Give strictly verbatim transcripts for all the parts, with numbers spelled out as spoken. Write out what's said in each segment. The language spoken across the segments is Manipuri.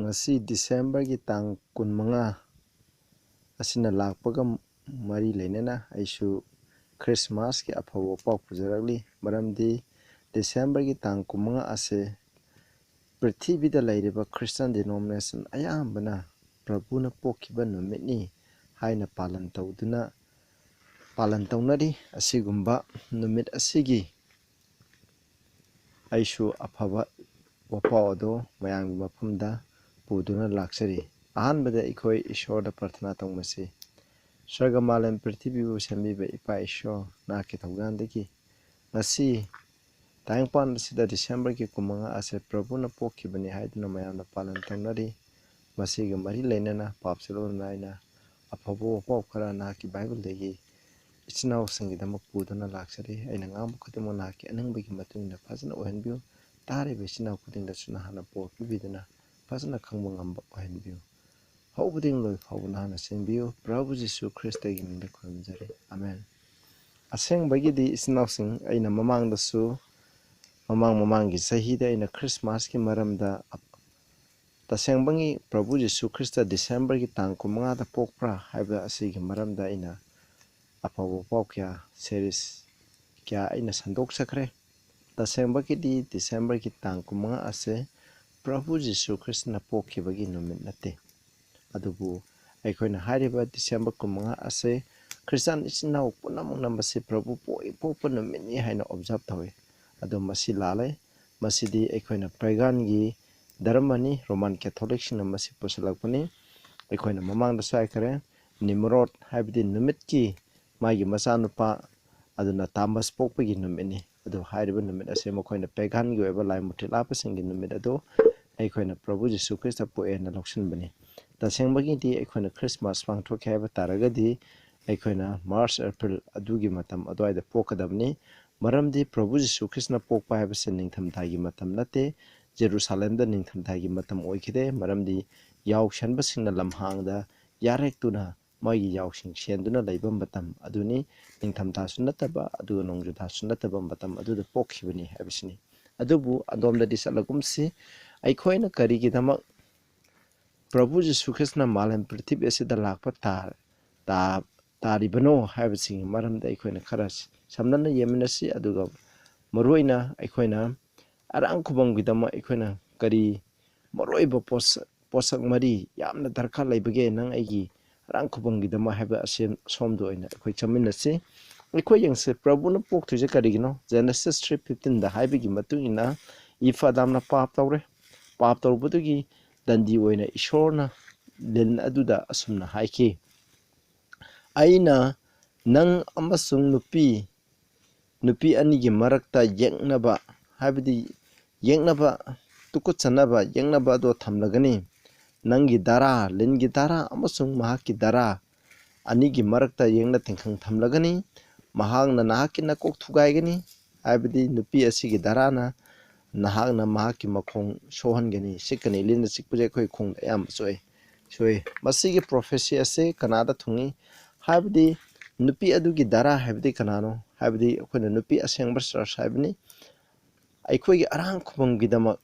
ꯉꯁꯤ ꯗꯤꯁꯦꯝꯕꯔꯒꯤ ꯇꯥꯡ ꯀꯨꯟꯃꯉꯥ ꯑꯁꯤꯅ ꯂꯥꯛꯄꯒ ꯃꯔꯤ ꯂꯩꯅꯅ ꯑꯩꯁꯨ ꯈ꯭ꯔꯤꯁꯃꯥꯁꯀꯤ ꯑꯐꯕ ꯄꯥꯎ ꯄꯨꯖꯔꯛꯂꯤ꯫ ꯃꯔꯝꯗꯤ ꯗꯤꯁꯦꯝꯕꯔꯒꯤ ꯇꯥꯡ ꯀꯨꯟꯃꯉꯥ ꯑꯁꯦ ꯄ꯭ꯔꯤꯊꯤꯕꯤꯗ ꯂꯩꯔꯤꯕ ꯈ꯭ꯔꯤꯁꯇꯥꯟ ꯗꯤꯅꯣꯃꯤꯅꯦꯁꯟ ꯑꯌꯥꯝꯕꯅ ꯄ꯭ꯔꯚꯨꯅ ꯄꯣꯛꯈꯤꯕ ꯅꯨꯃꯤꯠꯅꯤ ꯍꯥꯏꯅ ꯄꯥꯂꯟ ꯇꯧꯗꯨꯅ, ꯄꯥꯂꯟ ꯇꯧꯅꯔꯤ꯫ ꯑꯁꯤꯒꯨꯝꯕ ꯅꯨꯃꯤꯠ ꯑꯁꯤꯒꯤ ꯑꯩꯁꯨ ꯑꯐꯕ ꯋꯥꯄꯥꯎ ꯑꯗꯨ ꯃꯌꯥꯝꯒꯤ ꯃꯐꯝꯗ ꯄꯨꯗꯨꯅ ꯂꯥꯛꯆꯔꯤ꯫ ꯑꯍꯥꯟꯕꯗ ꯑꯩꯈꯣꯏ ꯏꯁꯣꯔꯗ ꯄ꯭ꯔꯊꯅꯥ ꯇꯧꯃꯁꯤ꯫ ꯁ꯭ꯋꯔꯒ ꯃꯥꯂꯦꯝ ꯄ꯭ꯔꯤꯊꯤꯕꯤꯕꯨ ꯁꯦꯝꯕꯤꯕ ꯏꯄꯥ ꯏꯁꯣꯔ, ꯅꯍꯥꯛꯀꯤ ꯊꯧꯖꯥꯜꯗꯒꯤ ꯉꯁꯤ ꯇꯥꯏꯕꯪꯄꯥꯟ ꯑꯁꯤꯗ ꯗꯤꯁꯦꯝꯕꯔꯒꯤ ꯀꯨꯟꯃꯉꯥ ꯑꯁꯦ ꯄ꯭ꯔꯚꯨꯅ ꯄꯣꯛꯈꯤꯕꯅꯤ ꯍꯥꯏꯗꯨꯅ ꯃꯌꯥꯝꯅ ꯄꯥꯂꯟ ꯇꯧꯅꯔꯤ꯫ ꯃꯁꯤꯒ ꯃꯔꯤ ꯂꯩꯅꯅ ꯄꯥꯞꯁꯦ ꯂꯣꯟꯅ ꯑꯩꯅ ꯑꯐꯕ ꯋꯥꯄꯥꯎ ꯈꯔ ꯅꯍꯥꯛꯀꯤ ꯕꯥꯏꯕꯜꯗꯒꯤ ꯏꯆꯤꯟ ꯏꯅꯥꯎꯁꯤꯡꯒꯤꯗꯃꯛ ꯄꯨꯗꯨꯅ ꯂꯥꯛꯆꯔꯤ꯫ ꯑꯩꯅ ꯉꯥꯡꯕ ꯈꯨꯗꯤꯡꯃꯛ ꯅꯍꯥꯛꯀꯤ ꯑꯅꯤꯡꯕꯒꯤ ꯃꯇꯨꯡ ꯏꯟꯅ ꯐꯖꯅ ꯑꯣꯏꯍꯟꯕꯤꯌꯨ꯫ ꯇꯥꯔꯤꯕ ꯏꯆꯤꯟ ꯏꯅꯥꯎ ꯈꯨꯗꯤꯡꯗꯁꯨ ꯅꯍꯥꯛꯅ ꯕꯣꯔ ꯄꯤꯕꯤꯗꯨꯅ ꯐꯖꯅ ꯈꯪꯕ ꯉꯝꯕ ꯑꯣꯏꯍꯟꯕꯤꯌꯨ꯫ ꯍꯧꯕꯗꯒꯤ ꯂꯣꯏ ꯐꯥꯎꯕ ꯅꯍꯥꯛꯅ ꯆꯦꯟꯕꯤꯌꯨ꯫ ꯄ꯭ꯔꯚꯨ ꯖꯤꯁꯨ ꯈ꯭ꯔꯤꯁꯇꯒꯤ ꯃꯤꯡꯗ ꯈꯨꯔꯨꯝꯖꯔꯤ, ꯑꯃꯦꯟ꯫ ꯑꯁꯦꯡꯕꯒꯤꯗꯤ ꯏꯆꯤꯟ ꯏꯅꯥꯎꯁꯤꯡ, ꯑꯩꯅ ꯃꯃꯥꯡꯗꯁꯨ, ꯃꯃꯥꯡ ꯃꯃꯥꯡꯒꯤ ꯆꯍꯤꯗ ꯑꯩꯅ ꯈ꯭ꯔꯤꯁꯃꯥꯁꯀꯤ ꯃꯔꯝꯗ, ꯇꯁꯦꯡꯕꯒꯤ ꯄ꯭ꯔꯚꯨ ꯖꯤꯁꯨ ꯈ꯭ꯔꯤꯁꯇ ꯗꯤꯁꯦꯝꯕꯔꯒꯤ ꯇꯥꯡ ꯀꯨꯟꯃꯉꯥꯗ ꯄꯣꯛꯄ꯭ꯔꯥ ꯍꯥꯏꯕ ꯑꯁꯤꯒꯤ ꯃꯔꯝꯗ ꯑꯩꯅ ꯑꯐꯕ ꯄꯥꯎ ꯀꯌꯥ, ꯁꯦꯔꯤꯁ ꯀꯌꯥ ꯑꯩꯅ ꯁꯟꯗꯣꯛꯆꯈ꯭ꯔꯦ꯫ ꯇꯁꯦꯡꯕꯒꯤꯗꯤ ꯗꯤꯁꯦꯝꯕꯔꯒꯤ ꯇꯥꯡ ꯀꯨꯟꯃꯉꯥ ꯑꯁꯦ ꯄ꯭ꯔꯚꯨ ꯖꯤꯁꯨ ꯈ꯭ꯔꯤꯁꯇꯅ ꯄꯣꯛꯈꯤꯕꯒꯤ ꯅꯨꯃꯤꯠ ꯅꯠꯇꯦ꯫ ꯑꯗꯨꯕꯨ ꯑꯩꯈꯣꯏꯅ ꯍꯥꯏꯔꯤꯕ ꯗꯤꯁꯦꯝꯕꯔ ꯀꯨꯟꯃꯉꯥ ꯑꯁꯦ ꯈ꯭ꯔꯤꯁꯇꯥꯟ ꯏꯆꯤꯟ ꯏꯅꯥꯎ ꯄꯨꯝꯅꯃꯛꯅ ꯃꯁꯤ ꯄ꯭ꯔꯚꯨ ꯄꯣꯛꯏ, ꯄꯣꯛꯄ ꯅꯨꯃꯤꯠꯅꯤ ꯍꯥꯏꯅ ꯑꯣꯕꯖꯥꯔꯕ ꯇꯧꯏ꯫ ꯑꯗꯨ ꯃꯁꯤ ꯂꯥꯜꯂꯦ꯫ ꯃꯁꯤꯗꯤ ꯑꯩꯈꯣꯏꯅ ꯄꯦꯒꯥꯟꯒꯤ ꯙꯔꯃꯅꯤ, ꯔꯣꯃꯥꯟ ꯀꯦꯊꯣꯂꯤꯛꯁꯤꯡꯅ ꯃꯁꯤ ꯄꯨꯁꯤꯜꯂꯛꯄꯅꯤ꯫ ꯑꯩꯈꯣꯏꯅ ꯃꯃꯥꯡꯗꯁꯨ ꯍꯥꯏꯈ꯭ꯔꯦ, ꯅꯤꯃꯔꯣꯠ ꯍꯥꯏꯕꯗꯤ ꯅꯨꯃꯤꯠꯀꯤ ꯃꯥꯒꯤ ꯃꯆꯥꯅꯨꯄꯥ ꯑꯗꯨꯅ ꯇꯥꯃꯁ ꯄꯣꯛꯄꯒꯤ ꯅꯨꯃꯤꯠꯅꯤ꯫ ꯑꯗꯨ ꯍꯥꯏꯔꯤꯕ ꯅꯨꯃꯤꯠ ꯑꯁꯦ ꯃꯈꯣꯏꯅ ꯄꯦꯒꯥꯟꯒꯤ ꯑꯣꯏꯕ ꯂꯥꯏ ꯃꯨꯊ꯭ꯔꯤꯠ ꯂꯥꯠꯄꯁꯤꯡꯒꯤ ꯅꯨꯃꯤꯠ ꯑꯗꯨ ꯑꯩꯈꯣꯏꯅ ꯄ꯭ꯔꯚꯨ ꯖꯤꯁꯨ ꯈ꯭ꯔꯤꯁꯇ ꯄꯣꯛꯑꯦꯅ ꯂꯧꯁꯤꯟꯕꯅꯤ꯫ ꯇꯁꯦꯡꯕꯒꯤꯗꯤ ꯑꯩꯈꯣꯏꯅ ꯈ꯭ꯔꯤꯁꯃꯥꯁ ꯄꯥꯡꯊꯣꯛꯀꯦ ꯍꯥꯏꯕ ꯇꯥꯔꯒꯗꯤ ꯑꯩꯈꯣꯏꯅ ꯃꯥꯔꯆ, ꯑꯦꯄ꯭ꯔꯤꯜ ꯑꯗꯨꯒꯤ ꯃꯇꯝ ꯑꯗꯨꯋꯥꯏꯗ ꯄꯣꯛꯀꯗꯕꯅꯤ꯫ ꯃꯔꯝꯗꯤ ꯄ꯭ꯔꯚꯨ ꯖꯤꯁꯨ ꯈ꯭ꯔꯤꯁꯇꯅ ꯄꯣꯛꯄ ꯍꯥꯏꯕꯁꯤ ꯅꯤꯡꯊꯝꯊꯥꯒꯤ ꯃꯇꯝ ꯅꯠꯇꯦ꯫ ꯖꯦꯔꯨꯁꯥꯂꯦꯝꯗ ꯅꯤꯡꯊꯝꯊꯥꯒꯤ ꯃꯇꯝ ꯑꯣꯏꯈꯤꯗꯦ, ꯃꯔꯝꯗꯤ ꯌꯥꯎꯁꯟꯕꯁꯤꯡꯅ ꯂꯝꯍꯥꯡꯗ ꯌꯥꯔꯦꯛꯇꯨꯅ ꯃꯣꯏꯒꯤ ꯌꯥꯎꯁꯤꯡ ꯁꯦꯟꯗꯨꯅ ꯂꯩꯕ ꯃꯇꯝ ꯑꯗꯨꯅꯤ꯫ ꯅꯤꯡꯊꯝꯊꯥꯁꯨ ꯅꯠꯇꯕ, ꯑꯗꯨꯒ ꯅꯣꯡꯖꯨꯊꯥꯁꯨ ꯅꯠꯇꯕ ꯃꯇꯝ ꯑꯗꯨꯗ ꯄꯣꯛꯈꯤꯕꯅꯤ ꯍꯥꯏꯕꯁꯤꯅꯤ꯫ ꯑꯗꯨꯕꯨ ꯑꯗꯣꯝꯗꯗꯤ ꯆꯠꯂꯒꯨꯝꯁꯤ꯫ ꯑꯩꯈꯣꯏꯅ ꯀꯔꯤꯒꯤꯗꯃꯛ ꯄ꯭ꯔꯚꯨ ꯖꯤꯁꯨ ꯈ꯭ꯔꯤꯁꯅ ꯃꯥꯂꯦꯝ ꯄ꯭ꯔꯤꯊꯤꯕꯤ ꯑꯁꯤꯗ ꯂꯥꯛꯄ ꯇꯥ-, ꯇꯥ-, ꯇꯥꯔꯤꯕꯅꯣ ꯍꯥꯏꯕꯁꯤꯡꯒꯤ ꯃꯔꯝꯗ ꯑꯩꯈꯣꯏꯅ ꯈꯔ ꯁꯝꯂꯞꯅ ꯌꯦꯡꯃꯤꯟꯅꯁꯤ꯫ ꯑꯗꯨꯒ ꯃꯔꯨꯑꯣꯏꯅ ꯑꯩꯈꯣꯏꯅ ꯑꯔꯥꯡ ꯈꯨꯕꯝꯒꯤꯗꯃꯛ ꯑꯩꯈꯣꯏꯅ ꯀꯔꯤ ꯃꯔꯨꯑꯣꯏꯕ ꯄꯣꯠꯁꯛ, ꯄꯣꯠꯁꯛ ꯃꯔꯤ ꯌꯥꯝꯅ ꯗꯔꯀꯥꯔ ꯂꯩꯕꯒꯦ ꯅꯪ ꯑꯩꯒꯤ ꯑꯔꯥꯡ ꯈꯨꯕꯝꯒꯤꯗꯃꯛ ꯍꯥꯏꯕ ꯑꯁꯦ ꯁꯣꯝꯗ ꯑꯣꯏꯅ ꯑꯩꯈꯣꯏ ꯆꯠꯃꯤꯟꯅꯁꯤ꯫ ꯑꯩꯈꯣꯏ ꯌꯦꯡꯁꯤ, ꯄ꯭ꯔꯚꯨꯅ ꯄꯣꯛꯇꯣꯏꯁꯦ ꯀꯔꯤꯒꯤꯅꯣ? Genesis three fifteen ꯗ ꯍꯥꯏꯕꯒꯤ ꯃꯇꯨꯡ ꯏꯟꯅ ꯏꯐ ꯑꯗꯥꯝꯅ ꯄꯥꯞ ꯇꯧꯔꯦ꯫ ꯄꯥꯞ ꯇꯧꯔꯨꯕꯗꯨꯒꯤ ꯗꯟꯗꯤ ꯑꯣꯏꯅ ꯏꯁꯣꯔꯅ ꯂꯤꯟ ꯑꯗꯨꯗ ꯑꯁꯨꯝꯅ ꯍꯥꯏꯈꯤ, "ꯑꯩꯅ ꯅꯪ ꯑꯃꯁꯨꯡ ꯅꯨꯄꯤ, ꯅꯨꯄꯤ ꯑꯅꯤꯒꯤ ꯃꯔꯛꯇ ꯌꯦꯛꯅꯕ, ꯍꯥꯏꯕꯗꯤ ꯌꯦꯛꯅꯕ, ꯇꯨꯀꯠꯆꯅꯕ ꯌꯦꯛꯅꯕ ꯑꯗꯣ ꯊꯝꯂꯒꯅꯤ꯫ ꯅꯪꯒꯤ ꯗꯥꯔꯥ, ꯂꯤꯟꯒꯤ ꯗꯥꯔꯥ ꯑꯃꯁꯨꯡ ꯃꯍꯥꯛꯀꯤ ꯗꯥꯔꯥ ꯑꯅꯤꯒꯤ ꯃꯔꯛꯇ ꯌꯦꯛꯅ ꯇꯤꯡꯈꯪ ꯊꯝꯂꯒꯅꯤ꯫ ꯃꯍꯥꯛꯅ ꯅꯍꯥꯛꯀꯤ ꯅꯀꯣꯛ ꯊꯨꯒꯥꯏꯒꯅꯤ, ꯍꯥꯏꯕꯗꯤ ꯅꯨꯄꯤ ꯑꯁꯤꯒꯤ ꯗꯥꯔꯥꯅ ꯅꯍꯥꯛꯅ ꯃꯍꯥꯛꯀꯤ ꯃꯈꯣꯡ ꯁꯣꯛꯍꯟꯒꯅꯤ, ꯆꯤꯛꯀꯅꯤ꯫" ꯂꯤꯟꯅ ꯆꯤꯛꯄꯁꯦ ꯑꯩꯈꯣꯏ ꯈꯣꯡꯗ ꯑꯌꯥꯝꯕ ꯁꯣꯛꯏ, ꯁꯣꯛꯏ꯫ ꯃꯁꯤꯒꯤ ꯄ꯭ꯔꯣꯐꯦꯁꯤ ꯑꯁꯤ ꯀꯅꯥꯗ ꯊꯨꯡꯏ? ꯍꯥꯏꯕꯗꯤ ꯅꯨꯄꯤ ꯑꯗꯨꯒꯤ ꯗꯥꯔꯥ ꯍꯥꯏꯕꯗꯤ ꯀꯅꯥꯅꯣ? ꯍꯥꯏꯕꯗꯤ ꯑꯩꯈꯣꯏꯅ ꯅꯨꯄꯤ ꯑꯁꯦꯡꯕ ꯆꯔꯆ ꯍꯥꯏꯕꯅꯤ꯫ ꯑꯩꯈꯣꯏꯒꯤ ꯑꯔꯥꯡ ꯈꯨꯕꯝꯒꯤꯗꯃꯛ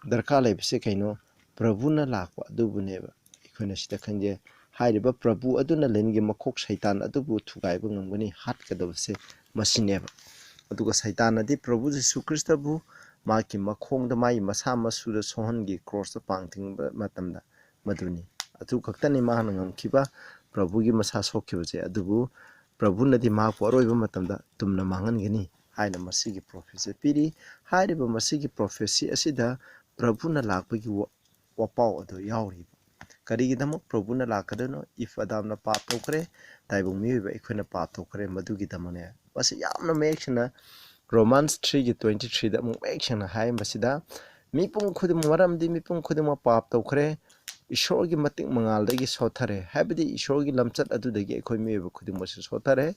ꯗꯔꯀꯥꯔ ꯂꯩꯕꯁꯦ ꯀꯩꯅꯣ? ꯄ꯭ꯔꯚꯨꯅ ꯂꯥꯛꯄ ꯑꯗꯨꯕꯨꯅꯦꯕ꯫ ꯑꯩꯈꯣꯏꯅ ꯁꯤꯗ ꯈꯪꯖꯩ, ꯍꯥꯏꯔꯤꯕ ꯄ꯭ꯔꯚꯨ ꯑꯗꯨꯅ ꯂꯤꯟꯒꯤ ꯃꯀꯣꯛ ꯁꯩꯇꯥꯟ ꯑꯗꯨꯕꯨ ꯊꯨꯒꯥꯏꯕ ꯉꯝꯒꯅꯤ, ꯍꯥꯠꯀꯗꯕꯁꯦ ꯃꯁꯤꯅꯦꯕ꯫ ꯑꯗꯨꯒ ꯁꯩꯇꯥꯟꯅꯗꯤ ꯄ꯭ꯔꯚꯨ ꯖꯤꯁꯨ ꯈ꯭ꯔꯤꯁꯇꯕꯨ ꯃꯥꯒꯤ ꯃꯈꯣꯡꯗ, ꯃꯥꯒꯤ ꯃꯁꯥ ꯃꯁꯨꯗ ꯁꯣꯛꯍꯟꯈꯤ, ꯀ꯭ꯔꯣꯁꯇ ꯄꯥꯡ ꯊꯤꯡꯕ ꯃꯇꯝꯗ꯫ ꯃꯗꯨꯅꯤ꯫ ꯑꯗꯨ ꯈꯛꯇꯅꯤ ꯃꯥꯅ ꯉꯝꯈꯤꯕ, ꯄ꯭ꯔꯚꯨꯒꯤ ꯃꯁꯥ ꯁꯣꯛꯈꯤꯕꯁꯦ꯫ ꯑꯗꯨꯕꯨ ꯄ꯭ꯔꯚꯨꯅꯗꯤ ꯃꯍꯥꯛꯄꯨ ꯑꯔꯣꯏꯕ ꯃꯇꯝꯗ ꯇꯨꯝꯅ ꯃꯥꯡꯍꯟꯒꯅꯤ ꯍꯥꯏꯅ ꯃꯁꯤꯒꯤ ꯄ꯭ꯔꯣꯐꯦꯁꯤ ꯄꯤꯔꯤ꯫ ꯍꯥꯏꯔꯤꯕ ꯃꯁꯤꯒꯤ ꯄ꯭ꯔꯣꯐꯦꯁꯤ ꯑꯁꯤꯗ ꯄ꯭ꯔꯚꯨꯅ ꯂꯥꯛꯄꯒꯤ ꯋꯥ-, ꯋꯥꯄꯥꯎ ꯑꯗꯨ ꯌꯥꯎꯔꯤꯕ꯫ ꯀꯔꯤꯒꯤꯗꯃꯛ ꯄ꯭ꯔꯚꯨꯅ ꯂꯥꯛꯀꯗꯣꯏꯅꯣ? ꯏꯐ ꯑꯗꯥꯝꯅ ꯄꯥꯞ ꯇꯧꯈ꯭ꯔꯦ, ꯇꯥꯏꯕꯪ ꯃꯤꯑꯣꯏꯕ ꯑꯩꯈꯣꯏꯅ ꯄꯥꯞ ꯇꯧꯈ꯭ꯔꯦ, ꯃꯗꯨꯒꯤꯗꯃꯛꯅꯦ꯫ ꯃꯁꯤ ꯌꯥꯝꯅ ꯃꯌꯦꯛ ꯁꯦꯡꯅ ꯔꯣꯃꯥꯟꯁ three ꯒꯤ twenty three ꯗ ꯑꯃꯨꯛ ꯃꯌꯦꯛ ꯁꯦꯡꯅ ꯍꯥꯏ꯫ ꯃꯁꯤꯗ ꯃꯤꯄꯨꯝ ꯈꯨꯗꯤꯡꯃꯛ, ꯃꯔꯝꯗꯤ ꯃꯤꯄꯨꯝ ꯈꯨꯗꯤꯡꯃꯛ ꯄꯥꯞ ꯇꯧꯈ꯭ꯔꯦ, ꯏꯁꯣꯔꯒꯤ ꯃꯇꯤꯛ ꯃꯉꯥꯜꯗꯒꯤ ꯁꯣꯠꯊꯔꯦ, ꯍꯥꯏꯕꯗꯤ ꯏꯁꯣꯔꯒꯤ ꯂꯝꯆꯠ ꯑꯗꯨꯗꯒꯤ ꯑꯩꯈꯣꯏ ꯃꯤꯑꯣꯏꯕ ꯈꯨꯗꯤꯡꯃꯛꯁꯨ ꯁꯣꯠꯊꯔꯦ꯫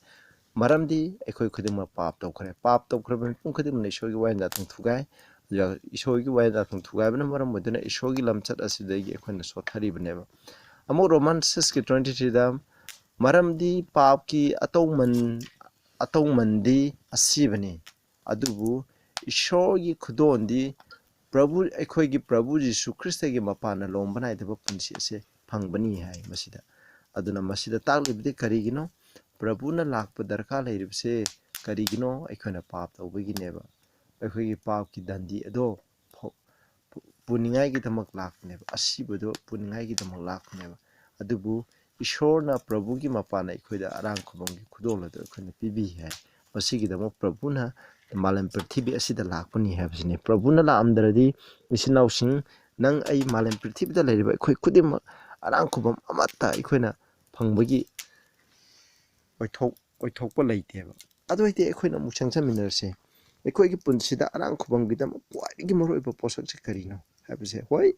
ꯃꯔꯝꯗꯤ ꯑꯩꯈꯣꯏ ꯈꯨꯗꯤꯡꯃꯛ ꯄꯥꯞ ꯇꯧꯈ꯭ꯔꯦ꯫ ꯄꯥꯞ ꯇꯧꯈ꯭ꯔꯕ ꯃꯤꯄꯨꯝ ꯈꯨꯗꯤꯡꯃꯛꯅ ꯏꯁꯣꯔꯒꯤ ꯋꯥꯌꯦꯜ ꯌꯥꯊꯪ ꯊꯨꯒꯥꯏ꯫ ꯑꯗꯨꯒ ꯏꯁꯣꯔꯒꯤ ꯋꯥꯌꯦꯜ ꯌꯥꯊꯪ ꯊꯨꯒꯥꯏꯕꯅ ꯃꯔꯝ ꯑꯣꯏꯗꯨꯅ ꯏꯁꯣꯔꯒꯤ ꯂꯝꯆꯠ ꯑꯁꯤꯗꯒꯤ ꯑꯩꯈꯣꯏꯅ ꯁꯣꯠꯊꯔꯤꯕꯅꯦꯕ꯫ ꯑꯃꯨꯛ ꯔꯣꯃꯥꯟ six ꯀꯤ twenty three ꯗ, "ꯃꯔꯝꯗꯤ ꯄꯥꯞꯀꯤ ꯑꯇꯧꯃꯟ-, ꯑꯇꯧꯃꯟꯗꯤ ꯑꯁꯤꯕꯅꯤ, ꯑꯗꯨꯕꯨ ꯏꯁꯣꯔꯒꯤ ꯈꯨꯗꯣꯜꯗꯤ ꯄ꯭ꯔꯚꯨ, ꯑꯩꯈꯣꯏꯒꯤ ꯄ꯭ꯔꯚꯨ ꯖꯤꯁꯨ ꯈ꯭ꯔꯤꯁꯇꯒꯤ ꯃꯄꯥꯟꯅ ꯂꯣꯝꯕ ꯅꯥꯏꯗꯕ ꯄꯨꯟꯁꯤ ꯑꯁꯦ ꯐꯪꯕꯅꯤ ꯍꯥꯏ ꯃꯁꯤꯗ꯫ ꯑꯗꯨꯅ ꯃꯁꯤꯗ ꯇꯥꯛꯂꯤꯕꯗꯤ ꯀꯔꯤꯒꯤꯅꯣ? ꯄ꯭ꯔꯚꯨꯅ ꯂꯥꯛꯄ ꯗꯔꯀꯥꯔ ꯂꯩꯔꯤꯕꯁꯦ ꯀꯔꯤꯒꯤꯅꯣ? ꯑꯩꯈꯣꯏꯅ ꯄꯥꯞ ꯇꯧꯕꯒꯤꯅꯦꯕ꯫ ꯑꯩꯈꯣꯏꯒꯤ ꯄꯥꯞꯀꯤ ꯗꯟꯗꯤ ꯑꯗꯣ ꯐ-, ꯄꯨ-, ꯄꯨꯅꯤꯡꯉꯥꯏꯒꯤꯗꯃꯛ ꯂꯥꯛꯄꯅꯦꯕ, ꯑꯁꯤꯕꯗꯣ ꯄꯨꯅꯤꯡꯉꯥꯏꯒꯤꯗꯃꯛ ꯂꯥꯛꯄꯅꯦꯕ꯫ ꯑꯗꯨꯕꯨ ꯏꯁꯣꯔꯅ ꯄ꯭ꯔꯚꯨꯒꯤ ꯃꯄꯥꯟꯅ ꯑꯩꯈꯣꯏꯗ ꯑꯔꯥꯡ ꯈꯨꯕꯝꯒꯤ ꯈꯨꯗꯣꯜ ꯑꯗꯨ ꯑꯩꯈꯣꯏꯅ ꯄꯤꯕꯤ ꯍꯥꯏ꯫ ꯃꯁꯤꯒꯤꯗꯃꯛ ꯄ꯭ꯔꯚꯨꯅ ꯃꯥꯂꯦꯝ ꯄ꯭ꯔꯤꯊꯤꯕꯤ ꯑꯁꯤꯗ ꯂꯥꯛꯄꯅꯤ ꯍꯥꯏꯕꯁꯤꯅꯤ꯫ ꯄ꯭ꯔꯚꯨꯅ ꯂꯥꯛꯑꯝꯗ꯭ꯔꯗꯤ ꯏꯆꯤꯟ ꯏꯅꯥꯎꯁꯤꯡ, ꯅꯪ ꯑꯩ, ꯃꯥꯂꯦꯝ ꯄ꯭ꯔꯤꯊꯤꯕꯤꯗ ꯂꯩꯔꯤꯕ ꯑꯩꯈꯣꯏ ꯈꯨꯗꯤꯡꯃꯛ ꯑꯔꯥꯡ ꯈꯨꯕꯝ ꯑꯃꯠꯇ ꯑꯩꯈꯣꯏꯅ ꯐꯪꯕꯒꯤ ꯑꯣꯏꯊꯣꯛ-, ꯑꯣꯏꯊꯣꯛꯄ ꯂꯩꯇꯦꯕ꯫ ꯑꯗꯨ ꯑꯣꯏꯗꯤ ꯑꯩꯈꯣꯏꯅ ꯑꯃꯨꯛ ꯆꯪꯁꯤꯟꯃꯤꯟꯅꯔꯁꯦ꯫ ꯑꯩꯈꯣꯏꯒꯤ ꯄꯨꯟꯁꯤꯗ ꯑꯔꯥꯡ ꯈꯨꯕꯝꯒꯤꯗꯃꯛ ꯈ꯭ꯋꯥꯏꯗꯒꯤ ꯃꯔꯨꯑꯣꯏꯕ ꯄꯣꯠꯁꯛꯁꯦ ꯀꯔꯤꯅꯣ ꯍꯥꯏꯕꯁꯦ, ꯍꯣꯏ,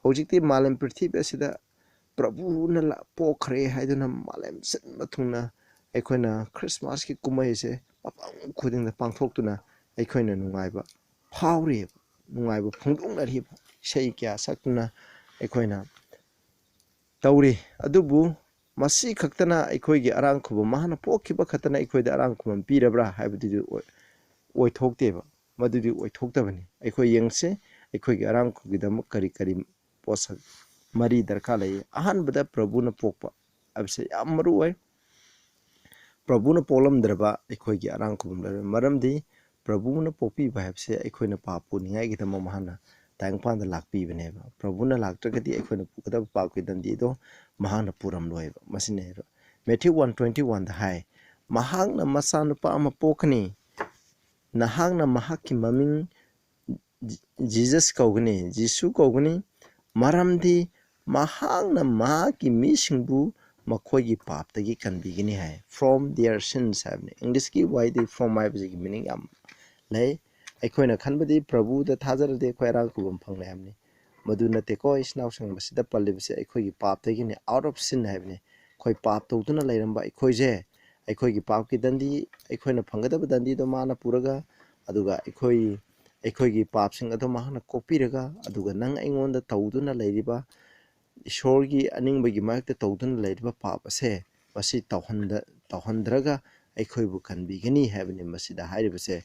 ꯍꯧꯖꯤꯛꯇꯤ ꯃꯥꯂꯦꯝ ꯄ꯭ꯔꯤꯊꯤꯕꯤ ꯑꯁꯤꯗ ꯄ꯭ꯔꯚꯨꯅ ꯂꯥ-, ꯄꯣꯛꯈ꯭ꯔꯦ ꯍꯥꯏꯗꯨꯅ ꯃꯥꯂꯦꯝ ꯁꯤꯟꯕ ꯊꯨꯡꯅ ꯑꯩꯈꯣꯏꯅ ꯈ꯭ꯔꯤꯁꯃꯥꯁꯀꯤ ꯀꯨꯝꯍꯩ ꯑꯁꯦ ꯃꯐꯝ ꯈꯨꯗꯤꯡꯗ ꯄꯥꯡꯊꯣꯛꯇꯨꯅ ꯑꯩꯈꯣꯏꯅ ꯅꯨꯡꯉꯥꯏꯕ ꯐꯥꯎꯔꯤꯕ, ꯅꯨꯡꯉꯥꯏꯕ ꯐꯣꯡꯗꯣꯛꯅꯔꯤꯕ, ꯏꯁꯩ ꯀꯌꯥ ꯁꯛꯇꯨꯅ ꯑꯩꯈꯣꯏꯅ ꯇꯧꯔꯤ꯫ ꯑꯗꯨꯕꯨ ꯃꯁꯤ ꯈꯛꯇꯅ ꯑꯩꯈꯣꯏꯒꯤ ꯑꯔꯥꯡ ꯈꯨꯕꯝ, ꯃꯍꯥꯛꯅ ꯄꯣꯛꯈꯤꯕ ꯈꯛꯇꯅ ꯑꯩꯈꯣꯏꯗ ꯑꯔꯥꯡ ꯈꯨꯕꯝ ꯄꯤꯔꯕ꯭ꯔꯥ ꯍꯥꯏꯕꯗꯨꯗꯤ ꯑꯣꯏ-, ꯑꯣꯏꯊꯣꯛꯇꯦꯕ꯫ ꯃꯗꯨꯗꯤ ꯑꯣꯏꯊꯣꯛꯇꯕꯅꯤ꯫ ꯑꯩꯈꯣꯏ ꯌꯦꯡꯁꯤ, ꯑꯩꯈꯣꯏꯒꯤ ꯑꯔꯥꯡ ꯈꯨꯕꯝꯒꯤꯗꯃꯛ ꯀꯔꯤ ꯀꯔꯤ ꯄꯣꯠꯁꯛ ꯃꯔꯤ ꯗꯔꯀꯥꯔ ꯂꯩ꯫ ꯑꯍꯥꯟꯕꯗ ꯄ꯭ꯔꯚꯨꯅ ꯄꯣꯛꯄ ꯍꯥꯏꯕꯁꯦ ꯌꯥꯝ ꯃꯔꯨ ꯑꯣꯏ꯫ ꯄ꯭ꯔꯚꯨꯅ ꯄꯣꯛꯂꯝꯗ꯭ꯔꯕ ꯑꯩꯈꯣꯏꯒꯤ ꯑꯔꯥꯡ ꯈꯨꯕꯝ ꯂꯩꯔꯣꯏ꯫ ꯃꯔꯝꯗꯤ ꯄ꯭ꯔꯚꯨꯅ ꯄꯣꯛꯄꯤꯕ ꯍꯥꯏꯕꯁꯦ ꯑꯩꯈꯣꯏꯅ ꯄꯥꯞ ꯄꯨꯅꯤꯡꯉꯥꯏꯒꯤꯗꯃꯛ ꯃꯍꯥꯛꯅ ꯇꯥꯏꯕꯪꯄꯥꯟꯗ ꯂꯥꯛꯄꯤꯕꯅꯦꯕ꯫ ꯄ꯭ꯔꯚꯨꯅ ꯂꯥꯛꯇ꯭ꯔꯒꯗꯤ ꯑꯩꯈꯣꯏꯅ ꯄꯨꯒꯗꯕ ꯄꯥꯞꯀꯤ ꯗꯟꯗꯤꯗꯣ ꯃꯍꯥꯛꯅ ꯄꯨꯔꯝꯂꯣꯏꯕ꯫ ꯃꯁꯤꯅꯦꯕ ꯃꯦꯊ꯭ꯌꯨ ꯋꯥꯟ ꯇ꯭ꯋꯦꯟꯇꯤ ꯋꯥꯟꯗ ꯍꯥꯏ, "ꯃꯍꯥꯛꯅ ꯃꯆꯥꯅꯨꯄꯥ ꯑꯃ ꯄꯣꯛꯀꯅꯤ꯫ ꯅꯍꯥꯛꯅ ꯃꯍꯥꯛꯀꯤ ꯃꯃꯤꯡ ꯖꯤ-, ꯖꯤꯖꯁ ꯀꯧꯒꯅꯤ, ꯖꯤꯁꯨ ꯀꯧꯒꯅꯤ, ꯃꯔꯝꯗꯤ ꯃꯍꯥꯛꯅ ꯃꯍꯥꯛꯀꯤ ꯃꯤꯁꯤꯡꯕꯨ ꯃꯈꯣꯏꯒꯤ ꯄꯥꯞꯇꯒꯤ ꯀꯟꯕꯤꯒꯅꯤ" ꯍꯥꯏ꯫ "From their sins" ꯍꯥꯏꯕꯅꯤ꯫ ꯏꯪꯂꯤꯁꯀꯤ ꯋꯥꯍꯩꯗꯤ "from" ꯍꯥꯏꯕꯁꯤꯒꯤ meaning ꯌꯥꯝ ꯂꯩ꯫ ꯑꯩꯈꯣꯏꯅ ꯈꯟꯕꯗꯤ ꯄ꯭ꯔꯚꯨꯗ ꯊꯥꯖꯔꯗꯤ ꯑꯩꯈꯣꯏ ꯑꯔꯥꯡ ꯈꯨꯕꯝ ꯐꯪꯂꯦ ꯍꯥꯏꯕꯅꯤ꯫ ꯃꯗꯨ ꯅꯠꯇꯦꯀꯣ, ꯏꯆꯤꯟ ꯏꯅꯥꯎꯁꯤꯡ, ꯃꯁꯤꯗ ꯄꯜꯂꯤꯕꯁꯦ ꯑꯩꯈꯣꯏꯒꯤ ꯄꯥꯞꯇꯒꯤꯅꯤ, out of sin ꯍꯥꯏꯕꯅꯤ꯫ ꯑꯩꯈꯣꯏ ꯄꯥꯞ ꯇꯧꯗꯨꯅ ꯂꯩꯔꯝꯕ ꯑꯩꯈꯣꯏꯁꯦ, ꯑꯩꯈꯣꯏꯒꯤ ꯄꯥꯞꯀꯤ ꯗꯟꯗꯤ ꯑꯩꯈꯣꯏꯅ ꯐꯪꯒꯗꯕ ꯗꯟꯗꯤꯗꯣ ꯃꯥꯅ ꯄꯨꯔꯒ, ꯑꯗꯨꯒ ꯑꯩꯈꯣꯏ, ꯑꯩꯈꯣꯏꯒꯤ ꯄꯥꯞꯁꯤꯡ ꯑꯗꯣ ꯃꯍꯥꯛꯅ ꯀꯣꯛꯄꯤꯔꯒ, ꯑꯗꯨꯒ ꯅꯪ ꯑꯩꯉꯣꯟꯗ ꯇꯧꯗꯨꯅ ꯂꯩꯔꯤꯕ ꯏꯁꯣꯔꯒꯤ ꯑꯅꯤꯡꯕꯒꯤ ꯃꯔꯛꯇ ꯇꯧꯗꯨꯅ ꯂꯩꯔꯤꯕ ꯄꯥꯞ ꯑꯁꯦ, ꯃꯁꯤ ꯇꯧꯍꯟꯗ-, ꯇꯧꯍꯟꯗ꯭ꯔꯒ ꯑꯩꯈꯣꯏꯕꯨ ꯀꯟꯕꯤꯒꯅꯤ ꯍꯥꯏꯕꯅꯤ ꯃꯁꯤꯗ ꯍꯥꯏꯔꯤꯕꯁꯦ꯫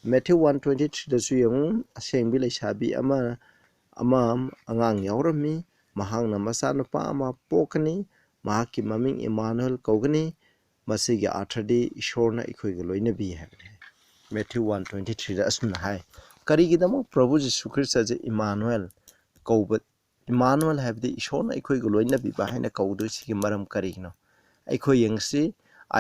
Matthew one twenty-threeꯗꯁꯨ ꯌꯦꯡꯉꯨ, ꯑꯁꯦꯡꯕꯤ ꯂꯩꯁꯥꯕꯤ ꯑꯃ, ꯑꯃ ꯑꯉꯥꯡ ꯌꯥꯎꯔꯝꯃꯤ, ꯃꯍꯥꯛꯅ ꯃꯆꯥꯅꯨꯄꯥ ꯑꯃ ꯄꯣꯛꯀꯅꯤ, ꯃꯍꯥꯛꯀꯤ ꯃꯃꯤꯡ ꯏꯃꯥꯅꯨꯑꯦꯜ ꯀꯧꯒꯅꯤ꯫ ꯃꯁꯤꯒꯤ ꯑꯥꯔꯊꯗꯤ ꯏꯁꯣꯔꯅ ꯑꯩꯈꯣꯏꯒ ꯂꯣꯏꯅꯕꯤ ꯍꯥꯏꯕꯅꯤ꯫ Matthew one twenty-threeꯗ ꯑꯁꯨꯝꯅ ꯍꯥꯏ꯫ ꯀꯔꯤꯒꯤꯗꯃꯛ ꯄ꯭ꯔꯚꯨ ꯖꯤꯁꯨ ꯈ꯭ꯔꯤꯁꯇꯁꯦ ꯏꯃꯥꯅꯨꯑꯦꯜ ꯀꯧꯕ, ꯏꯃꯥꯅꯨꯑꯦꯜ ꯍꯥꯏꯕꯗꯤ ꯏꯁꯣꯔꯅ ꯑꯩꯈꯣꯏꯒ ꯂꯣꯏꯅꯕꯤꯕ ꯍꯥꯏꯅ ꯀꯧꯗꯣꯏꯁꯤꯒꯤ ꯃꯔꯝ ꯀꯔꯤꯒꯤꯅꯣ? ꯑꯩꯈꯣꯏ ꯌꯦꯡꯁꯤ,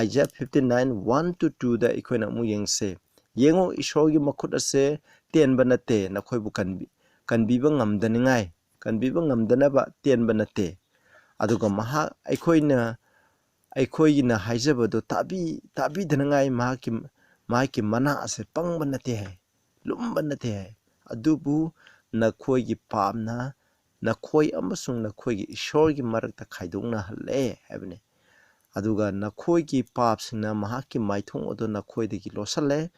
Isaiah fifty-nine, one to twoꯗ ꯑꯩꯈꯣꯏꯅ ꯑꯃꯨꯛ ꯌꯦꯡꯁꯦ꯫ "ꯌꯦꯡꯉꯨ, ꯏꯁꯣꯔꯒꯤ ꯃꯈꯨꯠ ꯑꯁꯦ ꯇꯦꯟꯕ ꯅꯠꯇꯦ, ꯅꯈꯣꯏꯕꯨ ꯀꯟꯕꯤ-, ꯀꯟꯕꯤꯕ ꯉꯝꯗꯅꯤꯡꯉꯥꯏ, ꯀꯟꯕꯤꯕ ꯉꯝꯗꯅꯕ ꯇꯦꯟꯕ ꯅꯠꯇꯦ, ꯑꯗꯨꯒ ꯃꯍꯥꯛ ꯑꯩꯈꯣꯏꯅ, ꯑꯩꯈꯣꯏꯒꯤꯅ ꯍꯥꯏꯖꯕꯗꯣ ꯇꯥꯕꯤ-, ꯇꯥꯕꯤꯗꯅꯉꯥꯏ ꯃꯍꯥꯛꯀꯤ, ꯃꯍꯥꯛꯀꯤ ꯃꯅꯥ ꯑꯁꯦ ꯄꯪꯕ ꯅꯠꯇꯦ" ꯍꯥꯏ, ꯂꯨꯝꯕ ꯅꯠꯇꯦ ꯍꯥꯏ꯫ "ꯑꯗꯨꯕꯨ ꯅꯈꯣꯏꯒꯤ ꯄꯥꯞꯅ ꯅꯈꯣꯏ ꯑꯃꯁꯨꯡ ꯅꯈꯣꯏꯒꯤ ꯏꯁꯣꯔꯒꯤ ꯃꯔꯛꯇ ꯈꯥꯏꯗꯣꯛꯅꯍꯜꯂꯦ" ꯍꯥꯏꯕꯅꯤ꯫ "ꯑꯗꯨꯒ ꯅꯈꯣꯏꯒꯤ ꯄꯥꯞꯁꯤꯡꯅ ꯃꯍꯥꯛꯀꯤ ꯃꯥꯏꯊꯣꯡ ꯑꯗꯨ ꯅꯈꯣꯏꯗꯒꯤ ꯂꯣꯠꯁꯤꯜꯂꯦ꯫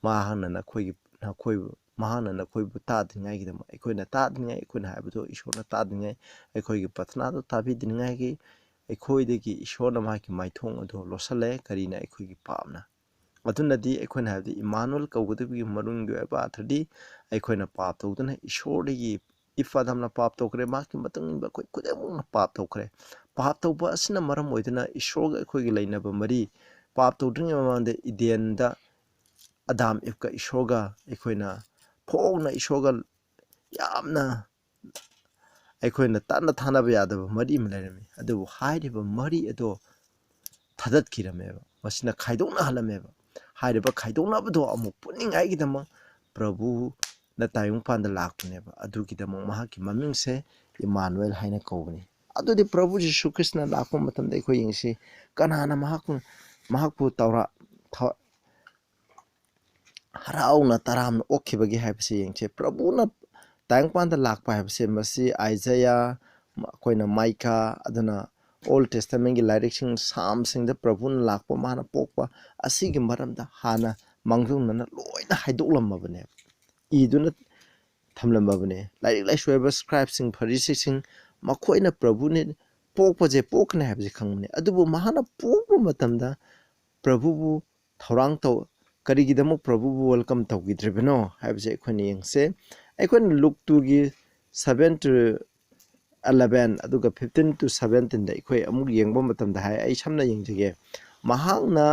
ꯃꯍꯥꯛꯅ ꯅꯈꯣꯏꯒꯤ, ꯅꯈꯣꯏꯕꯨ, ꯃꯍꯥꯛꯅ ꯅꯈꯣꯏꯕꯨ ꯇꯥꯗ꯭ꯔꯤꯉꯩꯒꯤꯗꯃꯛ, ꯑꯩꯈꯣꯏꯅ ꯇꯥꯗ꯭ꯔꯤꯉꯩ, ꯑꯩꯈꯣꯏꯅ ꯍꯥꯏꯕꯗꯨ ꯏꯁꯣꯔꯅ ꯇꯥꯗ꯭ꯔꯤꯉꯩ, ꯑꯩꯈꯣꯏꯒꯤ ꯄ꯭ꯔꯊꯅꯥꯗꯨ ꯇꯥꯕꯤꯗ꯭ꯔꯤꯉꯩꯒꯤ, ꯑꯩꯈꯣꯏꯗꯒꯤ ꯏꯁꯣꯔꯅ ꯃꯍꯥꯛꯀꯤ ꯃꯥꯏꯊꯣꯡ ꯑꯗꯨ ꯂꯣꯠꯁꯤꯜꯂꯦ"꯫ ꯀꯔꯤꯅ? ꯑꯩꯈꯣꯏꯒꯤ ꯄꯥꯞꯅ꯫ ꯑꯗꯨꯅꯗꯤ ꯑꯩꯈꯣꯏꯅ ꯍꯥꯏꯕꯗꯤ ꯏꯃꯥꯅꯨꯑꯦꯜ ꯀꯧꯒꯗꯕꯒꯤ ꯃꯔꯨꯝꯒꯤ ꯑꯣꯏꯕ ꯑꯥꯔꯊꯗꯤ ꯑꯩꯈꯣꯏꯅ ꯄꯥꯞ ꯇꯧꯗꯨꯅ ꯏꯁꯣꯔꯗꯒꯤ, ꯏꯐ ꯑꯗꯝꯅ ꯄꯥꯞ ꯇꯧꯈ꯭ꯔꯦ, ꯃꯍꯥꯛꯀꯤ ꯃꯇꯨꯡ ꯏꯟꯕ ꯑꯩꯈꯣꯏ ꯈꯨꯗꯤꯡꯃꯛꯅ ꯄꯥꯞ ꯇꯧꯈ꯭ꯔꯦ꯫ ꯄꯥꯞ ꯇꯧꯕ ꯑꯁꯤꯅ ꯃꯔꯝ ꯑꯣꯏꯗꯨꯅ ꯏꯁꯣꯔꯒ ꯑꯩꯈꯣꯏꯒꯤ ꯂꯩꯅꯕ ꯃꯔꯤ, ꯄꯥꯞ ꯇꯧꯗ꯭ꯔꯤꯉꯩ ꯃꯃꯥꯡꯗ ꯏꯗꯦꯟꯗ ꯑꯗꯥꯝ ꯏꯐꯀ ꯏꯁꯣꯔꯒ ꯑꯩꯈꯣꯏꯅ ꯐꯣꯡꯅ ꯏꯁꯣꯔꯒ ꯌꯥꯝꯅ ꯑꯩꯈꯣꯏꯅ ꯇꯠꯅ ꯊꯥꯅꯕ ꯌꯥꯗꯕ ꯃꯔꯤ ꯑꯃ ꯂꯩꯔꯝꯃꯤ꯫ ꯑꯗꯨꯕꯨ ꯍꯥꯏꯔꯤꯕ ꯃꯔꯤ ꯑꯗꯣ ꯊꯗꯠꯈꯤꯔꯝꯃꯦꯕ, ꯃꯁꯤꯅ ꯈꯥꯏꯗꯣꯛꯅꯍꯜꯂꯝꯃꯦꯕ꯫ ꯍꯥꯏꯔꯤꯕ ꯈꯥꯏꯗꯣꯛꯅꯕꯗꯣ ꯑꯃꯨꯛ ꯄꯨꯟꯅꯤꯡꯉꯥꯏꯒꯤꯗꯃꯛ ꯄ꯭ꯔꯚꯨꯅ ꯇꯥꯏꯕꯪꯄꯥꯟꯗ ꯂꯥꯛꯄꯅꯦꯕ꯫ ꯑꯗꯨꯒꯤꯗꯃꯛ ꯃꯍꯥꯛꯀꯤ ꯃꯃꯤꯡꯁꯦ ꯏꯃꯥꯅꯨꯑꯦꯜ ꯍꯥꯏꯅ ꯀꯧꯕꯅꯤ꯫ ꯑꯗꯨꯗꯤ ꯄ꯭ꯔꯚꯨ ꯖꯤꯁꯨ ꯈ꯭ꯔꯤꯁꯇꯅ ꯂꯥꯛꯄ ꯃꯇꯝꯗ ꯑꯩꯈꯣꯏ ꯌꯦꯡꯁꯤ, ꯀꯅꯥꯅ ꯃꯍꯥꯛꯄꯨ, ꯃꯍꯥꯛꯄꯨ ꯇꯧꯔ-, ꯊ-, ꯍꯔꯥꯎꯅ ꯇꯔꯥꯝꯅ ꯑꯣꯛꯈꯤꯕꯒꯦ ꯍꯥꯏꯕꯁꯤ ꯌꯦꯡꯁꯤ꯫ ꯄ꯭ꯔꯚꯨꯅ ꯇꯥꯏꯕꯪꯄꯥꯟꯗ ꯂꯥꯛꯄ ꯍꯥꯏꯕꯁꯦ, ꯃꯁꯤ ꯑꯥꯏꯖꯌꯥ, ꯑꯩꯈꯣꯏꯅ ꯃꯥꯏꯀꯥ, ꯑꯗꯨꯅ Old Testamentꯀꯤ ꯂꯥꯏꯔꯤꯛꯁꯤꯡ, ꯁꯥꯝꯁꯤꯡꯗ ꯄ꯭ꯔꯚꯨꯅ ꯂꯥꯛꯄ, ꯃꯥꯅ ꯄꯣꯛꯄ ꯑꯁꯤꯒꯤ ꯃꯔꯝꯗ ꯍꯥꯟꯅ ꯃꯥꯡꯖꯧꯅꯅ ꯂꯣꯏꯅ ꯍꯥꯏꯗꯣꯛꯂꯝꯃꯕꯅꯦꯕ, ꯏꯗꯨꯅ ꯊꯝꯂꯝꯃꯕꯅꯦ꯫ ꯂꯥꯏꯔꯤꯛ ꯂꯥꯏꯁꯨ ꯍꯩꯕ ꯁ꯭ꯀ꯭ꯔꯥꯏꯕꯁꯤꯡ, ꯐꯔꯤꯁꯤꯁꯤꯡ, ꯃꯈꯣꯏꯅ ꯄ꯭ꯔꯚꯨꯅ ꯄꯣꯛꯄꯁꯦ ꯄꯣꯛꯀꯅꯤ ꯍꯥꯏꯕꯁꯦ ꯈꯪꯕꯅꯦ꯫ ꯑꯗꯨꯕꯨ ꯃꯍꯥꯛꯅ ꯄꯣꯛꯄ ꯃꯇꯝꯗ ꯄ꯭ꯔꯚꯨꯕꯨ ꯊꯧꯔꯥꯡ ꯇꯧ-, ꯀꯔꯤꯒꯤꯗꯃꯛ ꯄ꯭ꯔꯚꯨꯕꯨ welcome ꯇꯧꯈꯤꯗ꯭ꯔꯤꯕꯅꯣ ꯍꯥꯏꯕꯁꯦ ꯑꯩꯈꯣꯏꯅ ꯌꯦꯡꯁꯦ꯫ ꯑꯩꯈꯣꯏꯅ ꯂꯨꯛ two ꯒꯤ seven to eleven ꯑꯗꯨꯒ fifteen to seventeen ꯗ ꯑꯩꯈꯣꯏ ꯑꯃꯨꯛ ꯌꯦꯡꯕ ꯃꯇꯝꯗ ꯍꯥꯏ, ꯑꯩ ꯁꯝꯅ ꯌꯦꯡꯖꯒꯦ꯫ ꯃꯍꯥꯛꯅ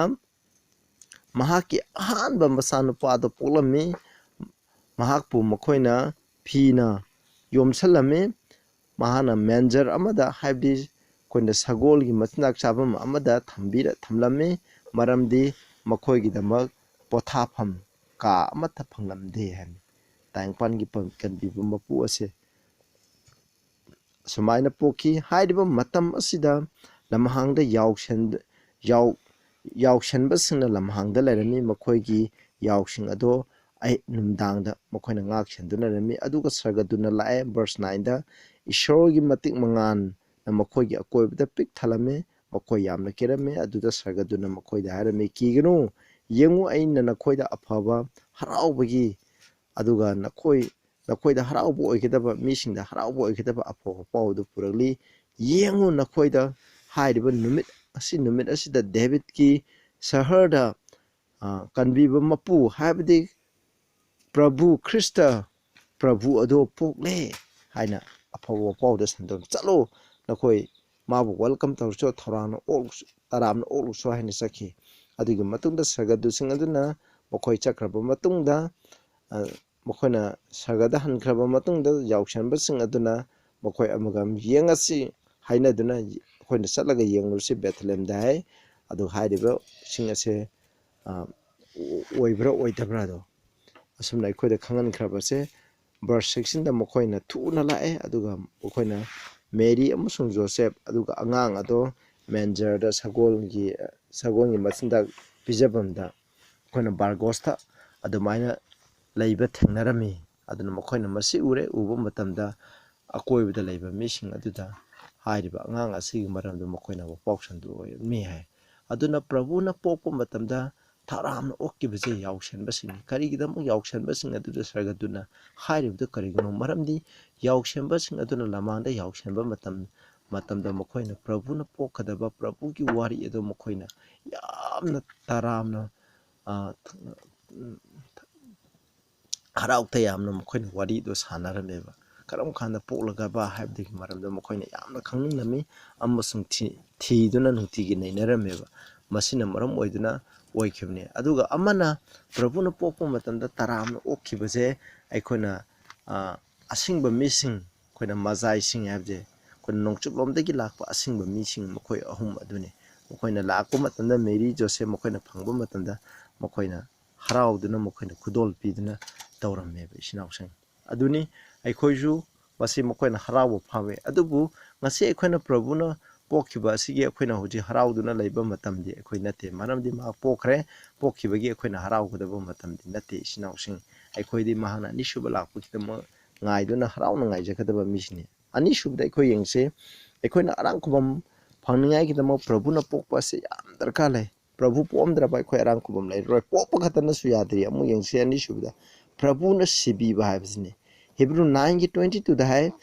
ꯃꯍꯥꯛꯀꯤ ꯑꯍꯥꯟꯕ ꯃꯆꯥꯅꯨꯄꯥꯗꯨ ꯄꯣꯛꯂꯝꯃꯤ꯫ ꯃꯍꯥꯛꯄꯨ ꯃꯈꯣꯏꯅ ꯐꯤꯅ ꯌꯣꯝꯁꯜꯂꯝꯃꯤ꯫ ꯃꯍꯥꯛꯅ manger ꯑꯃꯗ, ꯍꯥꯏꯕꯗꯤ ꯑꯩꯈꯣꯏꯅ ꯁꯒꯣꯜꯒꯤ ꯃꯆꯤꯟꯖꯥꯛ ꯆꯥꯐꯝ ꯑꯃꯗ ꯊꯝꯕꯤꯔ-, ꯊꯝꯂꯝꯃꯤ, ꯃꯔꯝꯗꯤ ꯃꯈꯣꯏꯒꯤꯗꯃꯛ ꯄꯣꯊꯥꯐꯝ ꯀꯥ ꯑꯃꯠꯇ ꯐꯪꯂꯝꯗꯦ ꯍꯥꯏꯅꯤ꯫ ꯇꯥꯏꯕꯪꯄꯥꯟꯒꯤ ꯄ-, ꯀꯟꯕꯤꯕ ꯃꯄꯨ ꯑꯁꯦ ꯁꯨꯃꯥꯏꯅ ꯄꯣꯛꯈꯤ꯫ ꯍꯥꯏꯔꯤꯕ ꯃꯇꯝ ꯑꯁꯤꯗ ꯂꯝꯍꯥꯡꯗ ꯌꯥꯎꯁꯦꯟ-, ꯌꯥꯎ-, ꯌꯥꯎꯁꯦꯟꯕꯁꯤꯡꯅ ꯂꯝꯍꯥꯡꯗ ꯂꯩꯔꯝꯃꯤ꯫ ꯃꯈꯣꯏꯒꯤ ꯌꯥꯎꯁꯤꯡ ꯑꯗꯣ ꯑꯩ ꯅꯨꯡꯗꯥꯡꯗ ꯃꯈꯣꯏꯅ ꯉꯥꯛ ꯁꯦꯟꯗꯨꯅ ꯂꯩꯔꯝꯃꯤ꯫ ꯑꯗꯨꯒ ꯁꯔꯒꯗꯨꯅ ꯂꯥꯛꯑꯦ, verse nine ꯗ, "ꯏꯁꯣꯔꯒꯤ ꯃꯇꯤꯛ ꯃꯉꯥꯜꯅ ꯃꯈꯣꯏꯒꯤ ꯑꯀꯣꯏꯕꯗ ꯄꯤꯛ ꯊꯜꯂꯝꯃꯤ꯫ ꯃꯈꯣꯏ ꯌꯥꯝꯅ ꯀꯤꯔꯝꯃꯤ꯫ ꯑꯗꯨꯗ ꯁꯔꯒꯗꯨꯅ ꯃꯈꯣꯏꯗ ꯍꯥꯏꯔꯝꯃꯤ, 'ꯀꯤꯒꯅꯨ, ꯌꯦꯡꯉꯨ, ꯑꯩꯅ ꯅꯈꯣꯏꯗ ꯑꯐꯕ ꯍꯔꯥꯎꯕꯒꯤ, ꯑꯗꯨꯒ ꯅꯈꯣꯏ, ꯅꯈꯣꯏꯗ ꯍꯔꯥꯎꯕ ꯑꯣꯏꯒꯗꯕ, ꯃꯤꯁꯤꯡꯗ ꯍꯔꯥꯎꯕ ꯑꯣꯏꯒꯗꯕ ꯑꯐꯕ ꯄꯥꯎ ꯑꯗꯨ ꯄꯨꯔꯛꯂꯤ꯫ ꯌꯦꯡꯉꯨ, ꯅꯈꯣꯏꯗ ꯍꯥꯏꯔꯤꯕ ꯅꯨꯃꯤꯠ ꯑꯁꯤ, ꯅꯨꯃꯤꯠ ꯑꯁꯤꯗ ꯗꯦꯕꯤꯠꯀꯤ ꯁꯍꯔꯗ, ꯑ, ꯀꯟꯕꯤꯕ ꯃꯄꯨ, ꯍꯥꯏꯕꯗꯤ ꯄ꯭ꯔꯚꯨ ꯈ꯭ꯔꯤꯁꯇ ꯄ꯭ꯔꯚꯨ ꯑꯗꯣ ꯄꯣꯛꯂꯦ' ꯍꯥꯏꯅ ꯑꯐꯕ ꯄꯥꯎꯗ ꯁꯟꯗꯣꯛ꯫ "ꯆꯠꯂꯣ, ꯅꯈꯣꯏ ꯃꯥꯕꯨ welcome ꯇꯧꯔꯁꯨ, ꯊꯧꯔꯥꯡꯅ ꯑꯣꯛꯂꯨꯁꯨ, ꯇꯔꯥꯝꯅ ꯑꯣꯛꯂꯨꯁꯨ" ꯍꯥꯏꯅ ꯆꯠꯈꯤ꯫ ꯑꯗꯨꯒꯤ ꯃꯇꯨꯡꯗ ꯁꯔꯒꯗꯨꯁꯤꯡ ꯑꯗꯨꯅ ꯃꯈꯣꯏ ꯆꯠꯈ꯭ꯔꯕ ꯃꯇꯨꯡꯗ, ꯑ, ꯃꯈꯣꯏꯅ ꯁꯔꯒꯗ ꯍꯟꯈ꯭ꯔꯕ ꯃꯇꯨꯡꯗ, ꯌꯥꯎꯁꯦꯟꯕꯁꯤꯡ ꯑꯗꯨꯅ ꯃꯈꯣꯏ ꯑꯃꯒ ꯑꯃ ꯌꯦꯡꯉꯁꯤ ꯍꯥꯏꯅꯗꯨꯅ ꯑꯩꯈꯣꯏꯅ ꯆꯠꯂꯒ ꯌꯦꯡꯂꯨꯁꯤ ꯕꯦꯊꯂꯦꯝꯗ ꯍꯥꯏ꯫ ꯑꯗꯨ ꯍꯥꯏꯔꯤꯕꯁꯤꯡ ꯑꯁꯦ, ꯑ, ꯑꯣꯏꯕ꯭ꯔꯥ ꯑꯣꯏꯗꯕ꯭ꯔꯥꯗꯣ ꯑꯁꯨꯝꯅ ꯑꯩꯈꯣꯏꯗ ꯈꯪꯍꯟꯈ꯭ꯔꯕꯁꯦ꯫ Verse sixteen ꯗ ꯃꯈꯣꯏꯅ ꯊꯨꯅ ꯂꯥꯛꯑꯦ, ꯑꯗꯨꯒ ꯃꯈꯣꯏꯅ ꯃꯦꯔꯤ ꯑꯃꯁꯨꯡ ꯖꯣꯁꯦꯞ, ꯑꯗꯨꯒ ꯑꯉꯥꯡ ꯑꯗꯣ manger ꯗ, ꯁꯒꯣꯜꯒꯤ, ꯁꯒꯣꯜꯒꯤ ꯃꯆꯤꯟꯖꯥꯛ ꯄꯤꯖꯐꯝꯗ ꯑꯩꯈꯣꯏꯅ ꯕꯥꯔꯒꯣꯁꯇ ꯑꯗꯨꯃꯥꯏꯅ ꯂꯩꯕ ꯊꯦꯡꯅꯔꯝꯃꯤ꯫ ꯑꯗꯨꯅ ꯃꯈꯣꯏꯅ ꯃꯁꯤ ꯎꯔꯦ, ꯎꯕ ꯃꯇꯝꯗ ꯑꯀꯣꯏꯕꯗ ꯂꯩꯕ ꯃꯤꯁꯤꯡ ꯑꯗꯨꯗ ꯍꯥꯏꯔꯤꯕ ꯑꯉꯥꯡ ꯑꯁꯤꯒꯤ ꯃꯔꯝꯗ ꯃꯈꯣꯏꯅ ꯋꯥꯄꯥꯎ ꯁꯟꯗꯣꯛꯑꯝꯃꯤ ꯍꯥꯏ꯫ ꯑꯗꯨꯅ ꯄ꯭ꯔꯚꯨꯅ ꯄꯣꯛꯄ ꯃꯇꯝꯗ ꯊꯧꯔꯥꯝꯅ ꯑꯣꯛꯈꯤꯕꯁꯦ ꯌꯥꯎꯁꯦꯟꯕꯁꯤꯡꯅꯤ꯫ ꯀꯔꯤꯒꯤꯗꯃꯛ ꯌꯥꯎꯁꯦꯟꯕꯁꯤꯡ ꯑꯗꯨꯗ ꯁꯔꯒꯗꯨꯅ ꯍꯥꯏꯔꯤꯕꯗꯨ ꯀꯔꯤꯒꯤꯅꯣ? ꯃꯔꯝꯗꯤ ꯌꯥꯎꯁꯦꯟꯕꯁꯤꯡ ꯑꯗꯨꯅ ꯂꯃꯥꯡꯗ ꯌꯥꯎꯁꯦꯟꯕ ꯃꯇꯝ, ꯃꯇꯝꯗ ꯃꯈꯣꯏꯅ ꯄ꯭ꯔꯚꯨꯅ ꯄꯣꯛꯀꯗꯕ ꯄ꯭ꯔꯚꯨꯒꯤ ꯋꯥꯔꯤ ꯑꯗꯨ ꯃꯈꯣꯏꯅ ꯌꯥꯝꯅ ꯇꯔꯥꯝꯅ, ꯎꯝ, ꯍꯔꯥꯎ ꯇꯌꯥꯝꯅ ꯃꯈꯣꯏꯅ ꯋꯥꯔꯤꯗꯣ ꯁꯥꯟꯅꯔꯝꯃꯦꯕ꯫ ꯀꯔꯝ ꯀꯥꯟꯗ ꯄꯣꯛꯂꯒꯕ ꯍꯥꯏꯕꯗꯨꯒꯤ ꯃꯔꯝꯗ ꯃꯈꯣꯏꯅ ꯌꯥꯝꯅ ꯈꯪꯅꯤꯡꯂꯝꯃꯤ ꯑꯃꯁꯨꯡ ꯊꯤ-, ꯊꯤꯗꯨꯅ ꯅꯨꯡꯇꯤꯒꯤ ꯅꯩꯅꯔꯝꯃꯦꯕ꯫ ꯃꯁꯤꯅ ꯃꯔꯝ ꯑꯣꯏꯗꯨꯅ ꯑꯣꯏꯈꯤꯕꯅꯤ꯫ ꯑꯗꯨꯒ ꯑꯃꯅ, ꯄ꯭ꯔꯚꯨꯅ ꯄꯣꯛꯄ ꯃꯇꯝꯗ ꯇꯔꯥꯝꯅ ꯑꯣꯛꯈꯤꯕꯁꯦ ꯑꯩꯈꯣꯏꯅ, ꯑ, ꯑꯁꯤꯡꯕ ꯃꯤꯁꯤꯡ, ꯑꯩꯈꯣꯏꯅ ꯃꯖꯥꯏꯁꯤꯡ ꯍꯥꯏꯕꯁꯦ, ꯑꯩꯈꯣꯏꯅ ꯅꯣꯡꯆꯨꯞꯂꯣꯝꯗꯒꯤ ꯂꯥꯛꯄ ꯑꯁꯤꯡꯕ ꯃꯤꯁꯤꯡ ꯃꯈꯣꯏ ꯑꯍꯨꯝ ꯑꯗꯨꯅꯤ꯫ ꯃꯈꯣꯏꯅ ꯂꯥꯛꯄ ꯃꯇꯝꯗ ꯃꯦꯔꯤ, ꯖꯣꯁꯦꯐ ꯃꯈꯣꯏꯅ ꯐꯪꯕ ꯃꯇꯝꯗ ꯃꯈꯣꯏꯅ ꯍꯔꯥꯎꯗꯨꯅ, ꯃꯈꯣꯏꯅ ꯈꯨꯗꯣꯜ ꯄꯤꯗꯨꯅ ꯇꯧꯔꯝꯃꯦꯕ, ꯏꯆꯤꯟ ꯏꯅꯥꯎꯁꯤꯡ꯫ ꯑꯗꯨꯅꯤ ꯑꯩꯈꯣꯏꯁꯨ ꯃꯁꯤ ꯃꯈꯣꯏꯅ ꯍꯔꯥꯎꯕ ꯐꯥꯎꯏ꯫ ꯑꯗꯨꯕꯨ ꯉꯁꯤ ꯑꯩꯈꯣꯏꯅ ꯄ꯭ꯔꯚꯨꯅ ꯄꯣꯛꯈꯤꯕ ꯑꯁꯤꯒꯤ ꯑꯩꯈꯣꯏꯅ ꯍꯧꯖꯤꯛ ꯍꯔꯥꯎꯗꯨꯅ ꯂꯩꯕ ꯃꯇꯝꯗꯤ ꯑꯩꯈꯣꯏ ꯅꯠꯇꯦ꯫ ꯃꯔꯝꯗꯤ ꯃꯍꯥꯛ ꯄꯣꯛꯈ꯭ꯔꯦ, ꯄꯣꯛꯈꯤꯕꯒꯤ ꯑꯩꯈꯣꯏꯅ ꯍꯔꯥꯎꯒꯗꯕ ꯃꯇꯝꯗꯤ ꯅꯠꯇꯦ, ꯏꯆꯤꯟ ꯏꯅꯥꯎꯁꯤꯡ꯫ ꯑꯩꯈꯣꯏꯗꯤ ꯃꯍꯥꯛꯅ ꯑꯅꯤꯁꯨꯕ ꯂꯥꯛꯄꯒꯤꯗꯃꯛ ꯉꯥꯏꯗꯨꯅ ꯍꯔꯥꯎꯅ ꯉꯥꯏꯖꯒꯗꯕ ꯃꯤꯁꯤꯡꯅꯤ꯫ ꯑꯅꯤꯁꯨꯕꯗ ꯑꯩꯈꯣꯏ ꯌꯦꯡꯁꯤ, ꯑꯩꯈꯣꯏꯅ ꯑꯔꯥꯡ ꯈꯨꯕꯝ ꯐꯪꯅꯤꯡꯉꯥꯏꯒꯤꯗꯃꯛ ꯄ꯭ꯔꯚꯨꯅ ꯄꯣꯛꯄ ꯑꯁꯤ ꯌꯥꯝ ꯗꯔꯀꯥꯔ ꯂꯩ꯫ ꯄ꯭ꯔꯚꯨ ꯄꯣꯛꯑꯝꯗ꯭ꯔꯕ ꯑꯩꯈꯣꯏ ꯑꯔꯥꯡ ꯈꯨꯕꯝ ꯂꯩꯔꯔꯣꯏ꯫ ꯄꯣꯛꯄ ꯈꯛꯇꯅꯁꯨ ꯌꯥꯗ꯭ꯔꯤ꯫ ꯑꯃꯨꯛ ꯌꯦꯡꯁꯤ, ꯑꯅꯤꯁꯨꯕꯗ ꯄ꯭ꯔꯚꯨꯅ ꯁꯤꯕꯤꯕ ꯍꯥꯏꯕꯁꯤꯅꯤ꯫ ꯍꯤꯕ꯭ꯔꯨ ꯅꯥꯏꯟꯒꯤ ꯇ꯭ꯋꯦꯟꯇꯤ ꯇꯨꯗ ꯍꯥꯏ,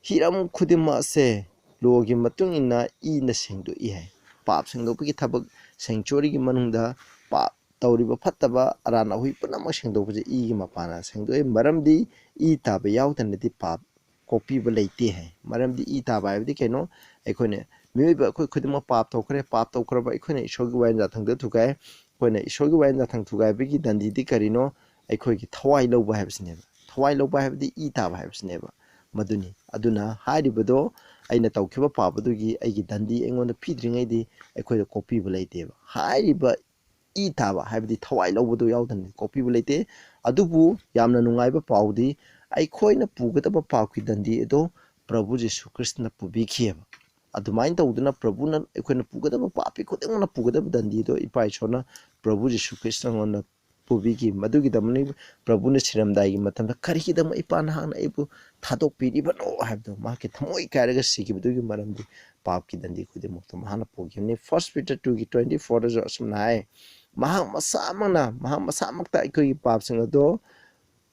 "ꯍꯤꯔꯝ ꯈꯨꯗꯤꯡꯃꯛ ꯑꯁꯦ ꯂꯣꯒꯤ ꯃꯇꯨꯡ ꯏꯟꯅ ꯏꯅ ꯁꯦꯡꯗꯣꯛꯏ" ꯍꯥꯏ꯫ ꯄꯥꯞ ꯁꯦꯡꯗꯣꯛꯄꯒꯤ ꯊꯕꯛ, ꯁꯦꯡꯆꯨꯔꯤꯒꯤ ꯃꯅꯨꯡꯗ ꯄꯥꯞ ꯇꯧꯔꯤꯕ ꯐꯠꯇꯕ ꯑꯔꯥꯟ ꯑꯍꯨꯏ ꯄꯨꯝꯅꯃꯛ ꯁꯦꯡꯗꯣꯛꯄꯁꯦ ꯏꯒꯤ ꯃꯄꯥꯟꯅ ꯁꯦꯡꯗꯣꯛꯏ꯫ ꯃꯔꯝꯗꯤ ꯏ ꯇꯥꯕ ꯌꯥꯎꯗꯅꯗꯤ ꯄꯥꯞ ꯀꯣꯛꯄꯤꯕ ꯂꯩꯇꯦ ꯍꯥꯏ꯫ ꯃꯔꯝꯗꯤ ꯏ ꯇꯥꯕ ꯍꯥꯏꯕꯗꯤ ꯀꯩꯅꯣ? ꯑꯩꯈꯣꯏꯅ, ꯃꯤꯑꯣꯏꯕ ꯑꯩꯈꯣꯏ ꯈꯨꯗꯤꯡꯃꯛ ꯄꯥꯞ ꯇꯧꯈ꯭ꯔꯦ꯫ ꯄꯥꯞ ꯇꯧꯈ꯭ꯔꯕ ꯑꯩꯈꯣꯏꯅ ꯏꯁꯣꯔꯒꯤ ꯋꯥꯌꯦꯜ ꯌꯥꯊꯪꯗ ꯊꯨꯒꯥꯏ꯫ ꯑꯩꯈꯣꯏꯅ ꯏꯁꯣꯔꯒꯤ ꯋꯥꯌꯦꯜ ꯌꯥꯊꯪ ꯊꯨꯒꯥꯏꯕꯒꯤ ꯗꯟꯗꯤꯗꯤ ꯀꯔꯤꯅꯣ? ꯑꯩꯈꯣꯏꯒꯤ ꯊꯋꯥꯏ ꯂꯧꯕ ꯍꯥꯏꯕꯁꯤꯅꯦꯕ꯫ ꯊꯋꯥꯏ ꯂꯧꯕ ꯍꯥꯏꯕꯗꯤ ꯏ ꯇꯥꯕ ꯍꯥꯏꯕꯁꯤꯅꯦꯕ꯫ ꯃꯗꯨꯅꯤ꯫ ꯑꯗꯨꯅ ꯍꯥꯏꯔꯤꯕꯗꯣ, ꯑꯩꯅ ꯇꯧꯈꯤꯕ ꯄꯥꯞ ꯑꯗꯨꯒꯤ ꯑꯩꯒꯤ ꯗꯟꯗꯤ ꯑꯩꯉꯣꯟꯗ ꯄꯤꯗ꯭ꯔꯤꯉꯩꯗꯤ ꯑꯩꯈꯣꯏꯗ ꯀꯣꯛꯄꯤꯕ ꯂꯩꯇꯦꯕ꯫ ꯍꯥꯏꯔꯤꯕ ꯏ ꯇꯥꯕ ꯍꯥꯏꯕꯗꯤ ꯊꯋꯥꯏ ꯂꯧꯕꯗꯨ ꯌꯥꯎꯗꯅ ꯀꯣꯛꯄꯤꯕ ꯂꯩꯇꯦ꯫ ꯑꯗꯨꯕꯨ ꯌꯥꯝꯅ ꯅꯨꯡꯉꯥꯏꯕ ꯄꯥꯎꯗꯤ, ꯑꯩꯈꯣꯏꯅ ꯄꯨꯒꯗꯕ ꯄꯥꯞꯀꯤ ꯗꯟꯗꯤ ꯑꯗꯣ ꯄ꯭ꯔꯚꯨ ꯖꯤꯁꯨ ꯈ꯭ꯔꯤꯁꯇꯅ ꯄꯨꯕꯤꯈꯤꯑꯕ꯫ ꯑꯗꯨꯃꯥꯏꯅ ꯇꯧꯗꯅ ꯄ꯭ꯔꯚꯨꯅ ꯑꯩꯈꯣꯏꯅ ꯄꯨꯒꯗꯕ, ꯄꯥꯄꯤ ꯈꯨꯗꯤꯡꯃꯛꯅ ꯄꯨꯒꯗꯕ ꯗꯟꯗꯤ ꯑꯗꯣ ꯏꯄꯥ ꯏꯁꯣꯔꯅ ꯄ꯭ꯔꯚꯨ ꯖꯤꯁꯨ ꯈ꯭ꯔꯤꯁꯇꯉꯣꯟꯗ ꯄꯨꯕꯤꯈꯤ꯫ ꯃꯗꯨꯒꯤꯗꯃꯛꯅꯤ ꯄ꯭ꯔꯚꯨꯅ ꯁꯤꯔꯝꯗꯥꯏꯒꯤ ꯃꯇꯝꯗ, "ꯀꯔꯤꯒꯤꯗꯃꯛ ꯏꯄꯥ ꯅꯍꯥꯛꯅ ꯑꯩꯕꯨ ꯊꯥꯗꯣꯛꯄꯤꯔꯤꯕꯅꯣ?" ꯍꯥꯏꯕꯗꯣ, ꯃꯍꯥꯛꯀꯤ ꯊꯃꯣꯏ ꯀꯥꯏꯔꯒ ꯁꯤꯈꯤꯕꯗꯨꯒꯤ ꯃꯔꯝꯗꯤ ꯄꯥꯞꯀꯤ ꯗꯟꯗꯤ ꯈꯨꯗꯤꯡꯃꯛꯇꯣ ꯃꯍꯥꯛꯅ ꯄꯨꯈꯤꯕꯅꯤ꯫ ꯐꯥꯔꯁ ꯄꯤꯇꯔ ꯇꯨꯒꯤ ꯇ꯭ꯋꯦꯟꯇꯤ ꯐꯣꯔꯗꯁꯨ ꯑꯁꯨꯝꯅ ꯍꯥꯏ, "ꯃꯍꯥꯛ ꯃꯁꯥꯃꯛꯅ, ꯃꯍꯥꯛ ꯃꯁꯥꯃꯛꯇ ꯑꯩꯈꯣꯏꯒꯤ ꯄꯥꯞꯁꯤꯡ ꯑꯗꯣ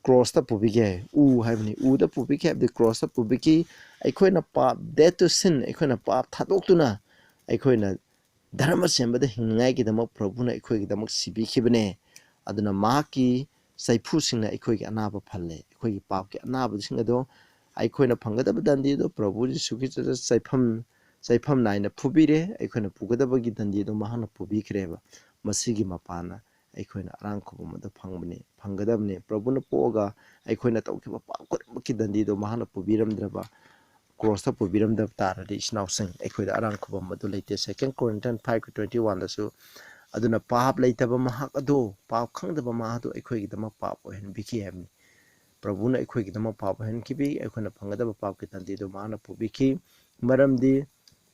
ꯀ꯭ꯔꯣꯁꯇ ꯄꯨꯕꯤꯈꯤ" ꯍꯥꯏ꯫ ꯎ ꯍꯥꯏꯕꯅꯤ, ꯎꯗ ꯄꯨꯕꯤꯈꯤ ꯍꯥꯏꯕꯗꯤ ꯀ꯭ꯔꯣꯁꯇ ꯄꯨꯕꯤꯈꯤ꯫ ꯑꯩꯈꯣꯏꯅ ꯄꯥꯞ, death to sin, ꯑꯩꯈꯣꯏꯅ ꯄꯥꯞ ꯊꯥꯗꯣꯛꯇꯨꯅ ꯑꯩꯈꯣꯏꯅ ꯙꯔꯃ ꯁꯦꯝꯕꯗ ꯍꯤꯡꯅꯤꯡꯉꯥꯏꯒꯤꯗꯃꯛ ꯄ꯭ꯔꯚꯨꯅ ꯑꯩꯈꯣꯏꯒꯤꯗꯃꯛ ꯁꯤꯕꯤꯈꯤꯕꯅꯦ꯫ ꯑꯗꯨꯅ ꯃꯍꯥꯛꯀꯤ ꯆꯩꯐꯨꯁꯤꯡꯅ ꯑꯩꯈꯣꯏꯒꯤ ꯑꯅꯥꯕ ꯐꯍꯜꯂꯦ꯫ ꯑꯩꯈꯣꯏꯒꯤ ꯄꯥꯞꯀꯤ ꯑꯅꯥꯕꯁꯤꯡ ꯑꯗꯣ ꯑꯩꯈꯣꯏꯅ ꯐꯪꯒꯗꯕ ꯗꯟꯗꯤ ꯑꯗꯣ ꯄ꯭ꯔꯚꯨ ꯖꯤꯁꯨ ꯈ꯭ꯔꯤꯁꯇꯗ ꯆꯩꯐꯝ ꯆꯩꯐꯝ ꯅꯥꯏꯅ ꯐꯨꯕꯤꯔꯦ꯫ ꯑꯩꯈꯣꯏꯅ ꯄꯨꯒꯗꯕꯒꯤ ꯗꯟꯗꯤ ꯑꯗꯣ ꯃꯍꯥꯛꯅ ꯄꯨꯕꯤꯈ꯭ꯔꯦꯕ꯫ ꯃꯁꯤꯒꯤ ꯃꯄꯥꯟꯅ ꯑꯩꯈꯣꯏꯅ ꯑꯔꯥꯡ ꯈꯨꯕꯝ ꯑꯗꯨ ꯐꯪꯕꯅꯤ, ꯐꯪꯒꯗꯕꯅꯤ꯫ ꯄ꯭ꯔꯚꯨꯅ ꯄꯣꯛꯑꯒ ꯑꯩꯈꯣꯏꯅ ꯇꯧꯈꯤꯕ ꯄꯥꯞ ꯈꯨꯗꯤꯡꯃꯛꯀꯤ ꯗꯟꯗꯤꯗꯣ ꯃꯍꯥꯛꯅ ꯄꯨꯕꯤꯔꯝꯗ꯭ꯔꯕ, ꯀ꯭ꯔꯣꯁꯇ ꯄꯨꯕꯤꯔꯝꯗꯕ ꯇꯥꯔꯗꯤ, ꯏꯆꯤꯟ ꯏꯅꯥꯎꯁꯤꯡ, ꯑꯩꯈꯣꯏꯗ ꯑꯔꯥꯡ ꯈꯨꯕꯝ ꯑꯗꯨ ꯂꯩꯇꯦ꯫ Second Corinthians five twenty one ꯗꯁꯨ, "ꯑꯗꯨꯅ ꯄꯥꯞ ꯂꯩꯇꯕ ꯃꯍꯥꯛ ꯑꯗꯨ, ꯄꯥꯞ ꯈꯪꯗꯕ ꯃꯍꯥꯛ ꯑꯗꯨ ꯑꯩꯈꯣꯏꯒꯤꯗꯃꯛ ꯄꯥꯞ ꯑꯣꯏꯍꯟꯕꯤꯈꯤ" ꯍꯥꯏꯕꯅꯤ꯫ ꯄ꯭ꯔꯚꯨꯅ ꯑꯩꯈꯣꯏꯒꯤꯗꯃꯛ ꯄꯥꯞ ꯑꯣꯏꯍꯟꯈꯤꯕꯤ, ꯑꯩꯈꯣꯏꯅ ꯐꯪꯒꯗꯕ ꯄꯥꯞꯀꯤ ꯗꯟꯗꯤꯗꯨ ꯃꯍꯥꯛꯅ ꯄꯨꯕꯤꯈꯤ꯫ ꯃꯔꯝꯗꯤ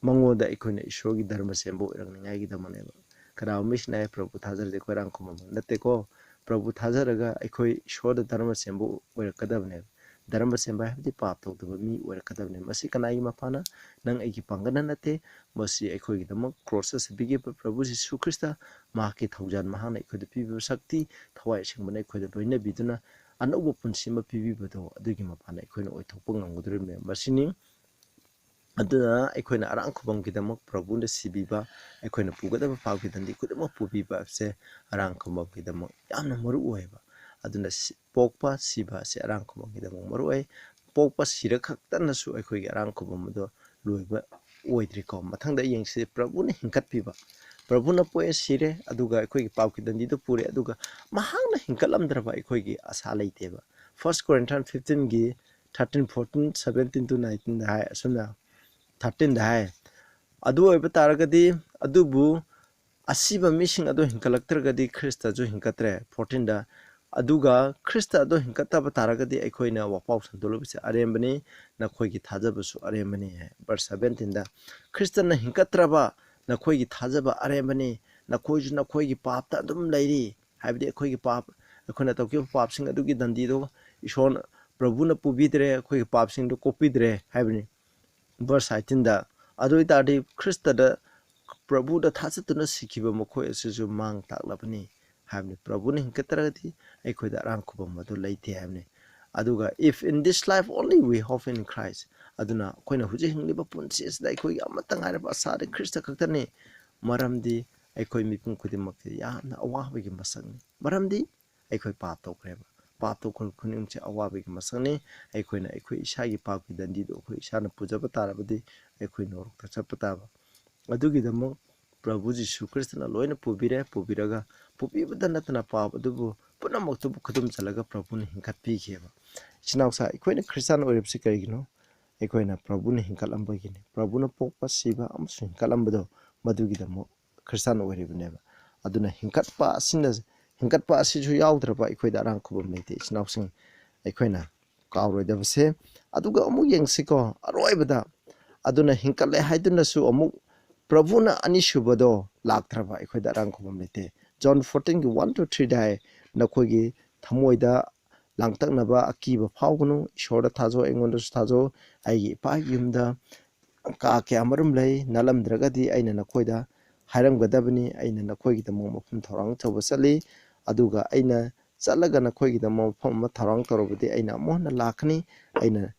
ꯃꯉꯣꯟꯗ ꯑꯩꯈꯣꯏꯅ ꯏꯁꯣꯔꯒꯤ ꯙꯔꯃ ꯁꯦꯝꯕ ꯑꯣꯏꯔꯛꯅꯤꯡꯉꯥꯏꯒꯤꯗꯃꯛꯅꯦꯕ꯫ ꯀꯅꯥꯒꯨꯝꯕ ꯃꯤꯁꯤꯅ ꯍꯥꯏ, "ꯄ꯭ꯔꯚꯨ ꯊꯥꯖꯔꯗꯤ ꯑꯩꯈꯣꯏ ꯑꯔꯥꯡ ꯈꯨꯕꯝ ꯅꯠꯇꯦꯀꯣ"꯫ ꯄ꯭ꯔꯚꯨ ꯊꯥꯖꯔꯒ ꯑꯩꯈꯣꯏ ꯏꯁꯣꯔꯗ ꯙꯔꯃ ꯁꯦꯝꯕ ꯑꯣꯏꯔꯛꯀꯗꯕꯅꯦꯕ꯫ ꯙꯔꯃ ꯁꯦꯝꯕ ꯍꯥꯏꯕꯗꯤ ꯄꯥꯞ ꯇꯧꯗꯕ ꯃꯤ ꯑꯣꯏꯔꯛꯀꯗꯕꯅꯦ꯫ ꯃꯁꯤ ꯀꯅꯥꯒꯤ ꯃꯄꯥꯟꯅ? ꯅꯪ ꯑꯩꯒꯤ ꯄꯥꯡꯒꯜꯅ ꯅꯠꯇꯦ꯫ ꯃꯁꯤ ꯑꯩꯈꯣꯏꯒꯤꯗꯃꯛ ꯀ꯭ꯔꯣꯁꯇ ꯁꯤꯕꯤꯈꯤꯕ ꯄ꯭ꯔꯚꯨ ꯖꯤꯁꯨ ꯈ꯭ꯔꯤꯁꯇ, ꯃꯍꯥꯛꯀꯤ ꯊꯧꯖꯥꯜ, ꯃꯍꯥꯛꯅ ꯑꯩꯈꯣꯏꯗ ꯄꯤꯕꯤꯕ ꯁꯛꯇꯤ, ꯊꯋꯥꯏ ꯑꯁꯦꯡꯕꯅ ꯑꯩꯈꯣꯏꯗ ꯂꯣꯏꯅꯕꯤꯗꯨꯅ ꯑꯅꯧꯕ ꯄꯨꯟꯁꯤ ꯑꯃ ꯄꯤꯕꯤꯕꯗꯣ, ꯑꯗꯨꯒꯤ ꯃꯄꯥꯟꯅ ꯑꯩꯈꯣꯏꯅ ꯑꯣꯏꯊꯣꯛꯄ ꯉꯝꯒꯗꯧꯔꯤꯕꯅꯦ꯫ ꯃꯁꯤꯅꯤ꯫ ꯑꯗꯨꯅ ꯑꯩꯈꯣꯏꯅ ꯑꯔꯥꯡ ꯈꯨꯕꯝꯒꯤꯗꯃꯛ ꯄ꯭ꯔꯚꯨꯅ ꯁꯤꯕꯤꯕ, ꯑꯩꯈꯣꯏꯅ ꯄꯨꯒꯗꯕ ꯄꯥꯞꯀꯤ ꯗꯟꯗꯤ ꯈꯨꯗꯤꯡꯃꯛ ꯄꯨꯕꯤꯕ ꯍꯥꯏꯕꯁꯦ ꯑꯔꯥꯡ ꯈꯨꯕꯝꯒꯤꯗꯃꯛ ꯌꯥꯝꯅ ꯃꯔꯨ ꯑꯣꯏꯌꯦꯕ꯫ ꯑꯗꯨꯅ ꯁꯤ-, ꯄꯣꯛꯄ, ꯁꯤꯕ ꯑꯁꯤ ꯑꯔꯥꯡ ꯈꯨꯕꯝꯒꯤꯗꯃꯛ ꯃꯔꯨ ꯑꯣꯏ꯫ ꯄꯣꯛꯄ, ꯁꯤꯔ ꯈꯛꯇꯅꯁꯨ ꯑꯩꯈꯣꯏꯒꯤ ꯑꯔꯥꯡ ꯈꯨꯕꯝ ꯑꯗꯣ ꯂꯣꯏꯕ ꯑꯣꯏꯗ꯭ꯔꯤꯀꯣ꯫ ꯃꯊꯪꯗ ꯌꯦꯡꯁꯤ, ꯄ꯭ꯔꯚꯨꯅ ꯍꯤꯡꯒꯠꯄꯤꯕ꯫ ꯄ꯭ꯔꯚꯨꯅ ꯄꯣꯛꯑꯦ, ꯁꯤꯔꯦ, ꯑꯗꯨꯒ ꯑꯩꯈꯣꯏꯒꯤ ꯄꯥꯞꯀꯤ ꯗꯟꯗꯤꯗꯨ ꯄꯨꯔꯦ, ꯑꯗꯨꯒ ꯃꯍꯥꯛꯅ ꯍꯤꯡꯒꯠꯂꯝꯗ꯭ꯔꯕ ꯑꯩꯈꯣꯏꯒꯤ ꯑꯁꯥ ꯂꯩꯇꯦꯕ꯫ First Corinthians fifteen ꯒꯤ thirteen, fourteen, seventeen to nineteen ꯗ ꯍꯥꯏ, ꯑꯁꯨꯝꯅ thirteen ꯗ ꯍꯥꯏ, "ꯑꯗꯨ ꯑꯣꯏꯕ ꯇꯥꯔꯒꯗꯤ, ꯑꯗꯨꯕꯨ ꯑꯁꯤꯕ ꯃꯤꯁꯤꯡ ꯑꯗꯨ ꯍꯤꯡꯒꯠꯂꯛꯇ꯭ꯔꯒꯗꯤ ꯈ꯭ꯔꯤꯁꯇꯁꯨ ꯍꯤꯡꯒꯠꯇ꯭ꯔꯦ"꯫ Fourteen ꯗ, "ꯑꯗꯨꯒ ꯈ꯭ꯔꯤꯁꯇ ꯑꯗꯨ ꯍꯤꯡꯒꯠꯇꯕ ꯇꯥꯔꯒꯗꯤ ꯑꯩꯈꯣꯏꯅ ꯋꯥꯄꯥꯎ ꯁꯟꯗꯣꯛꯂꯤꯕꯁꯤ ꯑꯔꯦꯝꯕꯅꯤ, ꯅꯈꯣꯏꯒꯤ ꯊꯥꯖꯕꯁꯨ ꯑꯔꯦꯝꯕꯅꯤ" ꯍꯥꯏ꯫ Verse seventeen ꯗ, "ꯈ꯭ꯔꯤꯁꯇꯅ ꯍꯤꯡꯒꯠꯇ꯭ꯔꯕ ꯅꯈꯣꯏꯒꯤ ꯊꯥꯖꯕ ꯑꯔꯦꯝꯕꯅꯤ, ꯅꯈꯣꯏꯁꯨ ꯅꯈꯣꯏꯒꯤ ꯄꯥꯞꯇ ꯑꯗꯨꯝ ꯂꯩꯔꯤ"꯫ ꯍꯥꯏꯕꯗꯤ ꯑꯩꯈꯣꯏꯒꯤ ꯄꯥꯞ, ꯑꯩꯈꯣꯏꯅ ꯇꯧꯈꯤꯕ ꯄꯥꯞꯁꯤꯡ ꯑꯗꯨꯒꯤ ꯗꯟꯗꯤꯗꯣ ꯏꯁꯣꯔꯅ, ꯄ꯭ꯔꯚꯨꯅ ꯄꯨꯕꯤꯗ꯭ꯔꯦ, ꯑꯩꯈꯣꯏꯒꯤ ꯄꯥꯞꯁꯤꯡꯗꯣ ꯀꯣꯛꯄꯤꯗ꯭ꯔꯦ ꯍꯥꯏꯕꯅꯤ꯫ Verse eighteen ꯗ, "ꯑꯗꯨ ꯑꯣꯏ ꯇꯥꯔꯗꯤ ꯈ꯭ꯔꯤꯁꯇꯗ, ꯄ꯭ꯔꯚꯨꯗ ꯊꯥꯖꯠꯇꯨꯅ ꯁꯤꯈꯤꯕ ꯃꯈꯣꯏ ꯑꯁꯤꯁꯨ ꯃꯥꯡ ꯇꯥꯛꯂꯕꯅꯤ" ꯍꯥꯏꯕꯅꯤ꯫ ꯄ꯭ꯔꯚꯨꯅ ꯍꯤꯡꯒꯠꯇ꯭ꯔꯒꯗꯤ ꯑꯩꯈꯣꯏꯗ ꯑꯔꯥꯡ ꯈꯨꯕꯝ ꯑꯗꯨ ꯂꯩꯇꯦ ꯍꯥꯏꯕꯅꯤ꯫ ꯑꯗꯨꯒ, "If in this life only we hope in Christ", ꯑꯗꯨꯅ ꯑꯩꯈꯣꯏꯅ ꯍꯧꯖꯤꯛ ꯍꯤꯡꯂꯤꯕ ꯄꯨꯟꯁꯤ ꯑꯁꯤꯗ ꯑꯩꯈꯣꯏꯒꯤ ꯑꯃꯠꯇ ꯉꯥꯏꯔꯕ ꯑꯁꯥꯗꯤ ꯈ꯭ꯔꯤꯁꯇ ꯈꯛꯇꯅꯤ꯫ ꯃꯔꯝꯗꯤ ꯑꯩꯈꯣꯏ ꯃꯤꯄꯨꯝ ꯈꯨꯗꯤꯡꯃꯛꯁꯦ ꯌꯥꯝꯅ ꯑꯋꯥꯕꯒꯤ ꯃꯁꯛꯅꯤ꯫ ꯃꯔꯝꯗꯤ ꯑꯩꯈꯣꯏ ꯄꯥꯞ ꯇꯧꯈ꯭ꯔꯦꯕ꯫ ꯄꯥꯞ ꯇꯧꯈ꯭ꯔꯕ ꯈꯨꯗꯤꯡꯃꯛꯁꯦ ꯑꯋꯥꯕꯒꯤ ꯃꯁꯛꯅꯤ꯫ ꯑꯩꯈꯣꯏꯅ ꯑꯩꯈꯣꯏ ꯏꯁꯥꯒꯤ ꯄꯥꯞꯀꯤ ꯗꯟꯗꯤꯗꯨ ꯑꯩꯈꯣꯏ ꯏꯁꯥꯅ ꯄꯨꯖꯕ ꯇꯥꯔꯕꯗꯤ ꯑꯩꯈꯣꯏ ꯅꯣꯔꯣꯛꯇ ꯆꯠꯄ ꯇꯥꯕ꯫ ꯑꯗꯨꯒꯤꯗꯃꯛ ꯄ꯭ꯔꯚꯨ ꯖꯤꯁꯨ ꯈ꯭ꯔꯤꯁꯇꯅ ꯂꯣꯏꯅ ꯄꯨꯕꯤꯔꯦ꯫ ꯄꯨꯕꯤꯔꯒ ꯄꯨꯕꯤꯕꯗ ꯅꯠꯇꯅ ꯄꯥꯞ ꯑꯗꯨꯕꯨ ꯄꯨꯝꯅꯃꯛꯇꯨꯕꯨ ꯈꯨꯗꯨꯝ ꯆꯜꯂꯒ ꯄ꯭ꯔꯚꯨꯅ ꯍꯤꯡꯒꯠꯄꯤꯈꯤꯑꯕ꯫ ꯏꯆꯤꯟ ꯏꯅꯥꯎꯁꯥ, ꯑꯩꯈꯣꯏꯅ ꯈ꯭ꯔꯤꯁꯇꯥꯟ ꯑꯣꯏꯔꯤꯕꯁꯤ ꯀꯔꯤꯒꯤꯅꯣ? ꯑꯩꯈꯣꯏꯅ ꯄ꯭ꯔꯚꯨꯅ ꯍꯤꯡꯒꯠꯂꯝꯕꯒꯤꯅꯤ꯫ ꯄ꯭ꯔꯚꯨꯅ ꯄꯣꯛꯄ, ꯁꯤꯕ ꯑꯃꯁꯨꯡ ꯍꯤꯡꯒꯠꯂꯝꯕꯗꯣ ꯃꯗꯨꯒꯤꯗꯃꯛ ꯈ꯭ꯔꯤꯁꯇꯥꯟ ꯑꯣꯏꯔꯤꯕꯅꯦꯕ꯫ ꯑꯗꯨꯅ ꯍꯤꯡꯒꯠꯄ ꯑꯁꯤꯅ, ꯍꯤꯡꯒꯠꯄ ꯑꯁꯤꯁꯨ ꯌꯥꯎꯗ꯭ꯔꯕ ꯑꯩꯈꯣꯏꯗ ꯑꯔꯥꯡ ꯈꯨꯕꯝ ꯂꯩꯇꯦ, ꯏꯆꯤꯟ ꯏꯅꯥꯎꯁꯤꯡ꯫ ꯑꯩꯈꯣꯏꯅ ꯀꯥꯎꯔꯣꯏꯗꯕꯁꯦ꯫ ꯑꯗꯨꯒ ꯑꯃꯨꯛ ꯌꯦꯡꯁꯤꯀꯣ, ꯑꯔꯣꯏꯕꯗ, ꯑꯗꯨꯅ ꯍꯤꯡꯀꯠꯂꯦ ꯍꯥꯏꯗꯨꯅꯁꯨ ꯑꯃꯨꯛ ꯄ꯭ꯔꯚꯨꯅ ꯑꯅꯤꯁꯨꯕꯗꯣ ꯂꯥꯛꯇ꯭ꯔꯕ ꯑꯩꯈꯣꯏꯗ ꯑꯔꯥꯡ ꯈꯨꯕꯝ ꯂꯩꯇꯦ꯫ John fourteen ꯒꯤ one to three ꯗ ꯍꯥꯏ, "ꯅꯈꯣꯏꯒꯤ ꯊꯃꯣꯏꯗ ꯂꯥꯡꯇꯛꯅꯕ, ꯑꯀꯤꯕ ꯐꯥꯎꯒꯅꯨ, ꯏꯁꯣꯔꯗ ꯊꯥꯖꯧ, ꯑꯩꯉꯣꯟꯗꯁꯨ ꯊꯥꯖꯧ꯫ ꯑꯩꯒꯤ ꯏꯄꯥꯒꯤ ꯌꯨꯝꯗ ꯀꯥ ꯀꯌꯥ ꯃꯔꯨꯝ ꯂꯩ, ꯅꯠꯂꯝꯗ꯭ꯔꯒꯗꯤ ꯑꯩꯅ ꯅꯈꯣꯏꯗ ꯍꯥꯏꯔꯝꯒꯗꯕꯅꯤ꯫ ꯑꯩꯅ ꯅꯈꯣꯏꯒꯤꯗꯃꯛ ꯃꯐꯝ ꯊꯧꯔꯥꯡ ꯇꯧꯕ ꯆꯠꯂꯤ, ꯑꯗꯨꯒ ꯑꯩꯅ ꯆꯠꯂꯒ ꯅꯈꯣꯏꯒꯤꯗꯃꯛ ꯃꯐꯝ ꯑꯃ ꯊꯧꯔꯥꯡ ꯇꯧꯔꯕꯗꯤ ꯑꯩꯅ ꯑꯃꯨꯛ ꯍꯟꯅ ꯂꯥꯛꯀꯅꯤ꯫ ꯑꯩꯅ,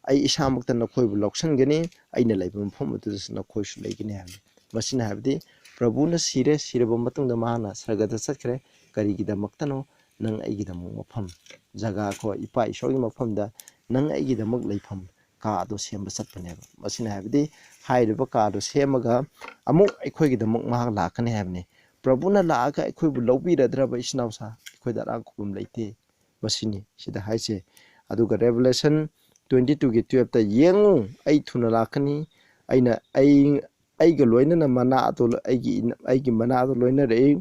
ꯑꯩ ꯏꯁꯥꯃꯛꯇ ꯅꯈꯣꯏꯕꯨ ꯂꯧꯁꯤꯟꯒꯅꯤ, ꯑꯩꯅ ꯂꯩꯕ ꯃꯐꯝ ꯑꯗꯨꯗꯁꯨ ꯅꯈꯣꯏꯁꯨ ꯂꯩꯒꯅꯤ" ꯍꯥꯏꯕꯅꯤ꯫ ꯃꯁꯤꯅ ꯍꯥꯏꯕꯗꯤ ꯄ꯭ꯔꯚꯨꯅ ꯁꯤꯔꯦ, ꯁꯤꯔꯕ ꯃꯇꯨꯡꯗ ꯃꯍꯥꯛꯅ ꯁꯔꯒꯗ ꯆꯠꯈ꯭ꯔꯦ꯫ ꯀꯔꯤꯒꯤꯗꯃꯛꯇꯅꯣ? "ꯅꯪ ꯑꯩꯒꯤꯗꯃꯛ ꯃꯐꯝ, ꯖꯒꯥ ꯀꯣ, ꯏꯄꯥ ꯏꯁꯣꯔꯒꯤ ꯃꯐꯝꯗ ꯅꯪ ꯑꯩꯒꯤꯗꯃꯛ ꯂꯩꯐꯝ ꯀꯥ ꯑꯗꯨ ꯁꯦꯝꯕ ꯆꯠꯄꯅꯦꯕ"꯫ ꯃꯁꯤꯅ ꯍꯥꯏꯕꯗꯤ ꯍꯥꯏꯔꯤꯕ ꯀꯥ ꯑꯗꯨ ꯁꯦꯝꯃꯒ ꯑꯃꯨꯛ ꯑꯩꯈꯣꯏꯒꯤꯗꯃꯛ ꯃꯍꯥꯛ ꯂꯥꯛꯀꯅꯤ ꯍꯥꯏꯕꯅꯤ꯫ ꯄ꯭ꯔꯚꯨꯅ ꯂꯥꯛꯑꯒ ꯑꯩꯈꯣꯏꯕꯨ ꯂꯧꯕꯤꯔꯗ꯭ꯔꯕ, ꯏꯆꯤꯟ ꯏꯅꯥꯎꯁꯥ? ꯑꯩꯈꯣꯏꯗ ꯑꯔꯥꯡ ꯈꯨꯕꯝ ꯂꯩꯇꯦ꯫ ꯃꯁꯤꯅꯤ ꯁꯤꯗ ꯍꯥꯏꯁꯦ꯫ ꯑꯗꯨꯒ Revelation twenty two ꯒꯤ twelve ꯇ, "ꯌꯦꯡꯉꯨ, ꯑꯩ ꯊꯨꯅ ꯂꯥꯛꯀꯅꯤ, ꯑꯩꯅ, ꯑꯩ, ꯑꯩꯒ ꯂꯣꯏꯅꯅ ꯃꯅꯥ ꯑꯗꯨ, ꯑꯩꯒꯤ, ꯑꯩꯒꯤ ꯃꯅꯥ ꯑꯗꯨ ꯂꯣꯏꯅꯔꯛꯏ,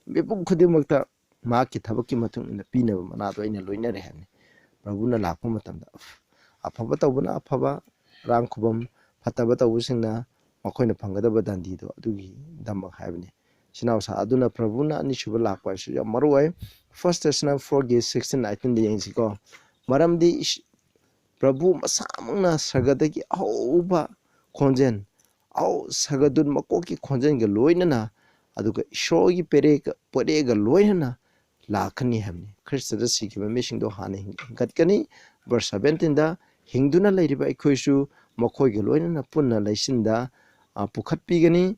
ꯃꯤꯄꯨꯝ ꯈꯨꯗꯤꯡꯃꯛꯇ ꯃꯍꯥꯛꯀꯤ ꯊꯕꯛꯀꯤ ꯃꯇꯨꯡ ꯏꯟꯅ ꯄꯤꯅꯕ ꯃꯅꯥꯗꯣ ꯑꯩꯅ ꯂꯣꯏꯅꯔꯦ" ꯍꯥꯏꯕꯅꯤ꯫ ꯄ꯭ꯔꯚꯨꯅ ꯂꯥꯛꯄ ꯃꯇꯝꯗ ꯑꯐꯕ ꯇꯧꯕꯅ ꯑꯐꯕ ꯑꯔꯥꯡ ꯈꯨꯕꯝ, ꯐꯠꯇꯕ ꯇꯧꯕꯁꯤꯡꯅ ꯃꯈꯣꯏꯅ ꯐꯪꯒꯗꯕ ꯗꯟꯗꯤꯗꯣ ꯑꯗꯨꯒꯤꯗꯃꯛ ꯍꯥꯏꯕꯅꯤ꯫ ꯏꯆꯤꯟ ꯏꯅꯥꯎꯁꯥ, ꯑꯗꯨꯅ ꯄ꯭ꯔꯚꯨꯅ ꯑꯅꯤꯁꯨꯕ ꯂꯥꯛꯄ ꯍꯥꯏꯁꯤ ꯌꯥꯝ ꯃꯔꯨ ꯑꯣꯏ꯫ First Thessalonians four ꯒꯤ sixteen eighteen ꯗ ꯌꯦꯡꯁꯤꯀꯣ꯫ ꯃꯔꯝꯗꯤ ꯏꯁ-, ꯄ꯭ꯔꯚꯨ ꯃꯁꯥꯃꯛꯅ ꯁꯔꯒꯗꯒꯤ ꯑꯍꯧꯕ ꯈꯣꯟꯖꯦꯜ, ꯑꯍꯧ-, ꯁꯔꯒꯗꯨꯠ ꯃꯀꯣꯛꯀꯤ ꯈꯣꯟꯖꯦꯜꯒ ꯂꯣꯏꯅꯅ, ꯑꯗꯨꯒ ꯏꯁꯣꯔꯒꯤ ꯄꯦꯔꯦꯒ, ꯄꯣꯠꯔꯦꯒ ꯂꯣꯏꯅꯅ ꯂꯥꯛꯀꯅꯤ ꯍꯥꯏꯕꯅꯤ꯫ ꯈ꯭ꯔꯤꯁꯇꯗ ꯁꯤꯈꯤꯕ ꯃꯤꯁꯤꯡꯗꯣ ꯍꯥꯟꯅ ꯍꯤꯡ-, ꯍꯤꯡꯒꯠꯀꯅꯤ꯫ Verse seventeen ꯗ, "ꯍꯤꯡꯗꯨꯅ ꯂꯩꯔꯤꯕ ꯑꯩꯈꯣꯏꯁꯨ ꯃꯈꯣꯏꯒ ꯂꯣꯏꯅꯅ ꯄꯨꯟꯅ ꯂꯩꯆꯤꯟꯗ, ꯑ, ꯄꯨꯈꯠꯄꯤꯒꯅꯤ꯫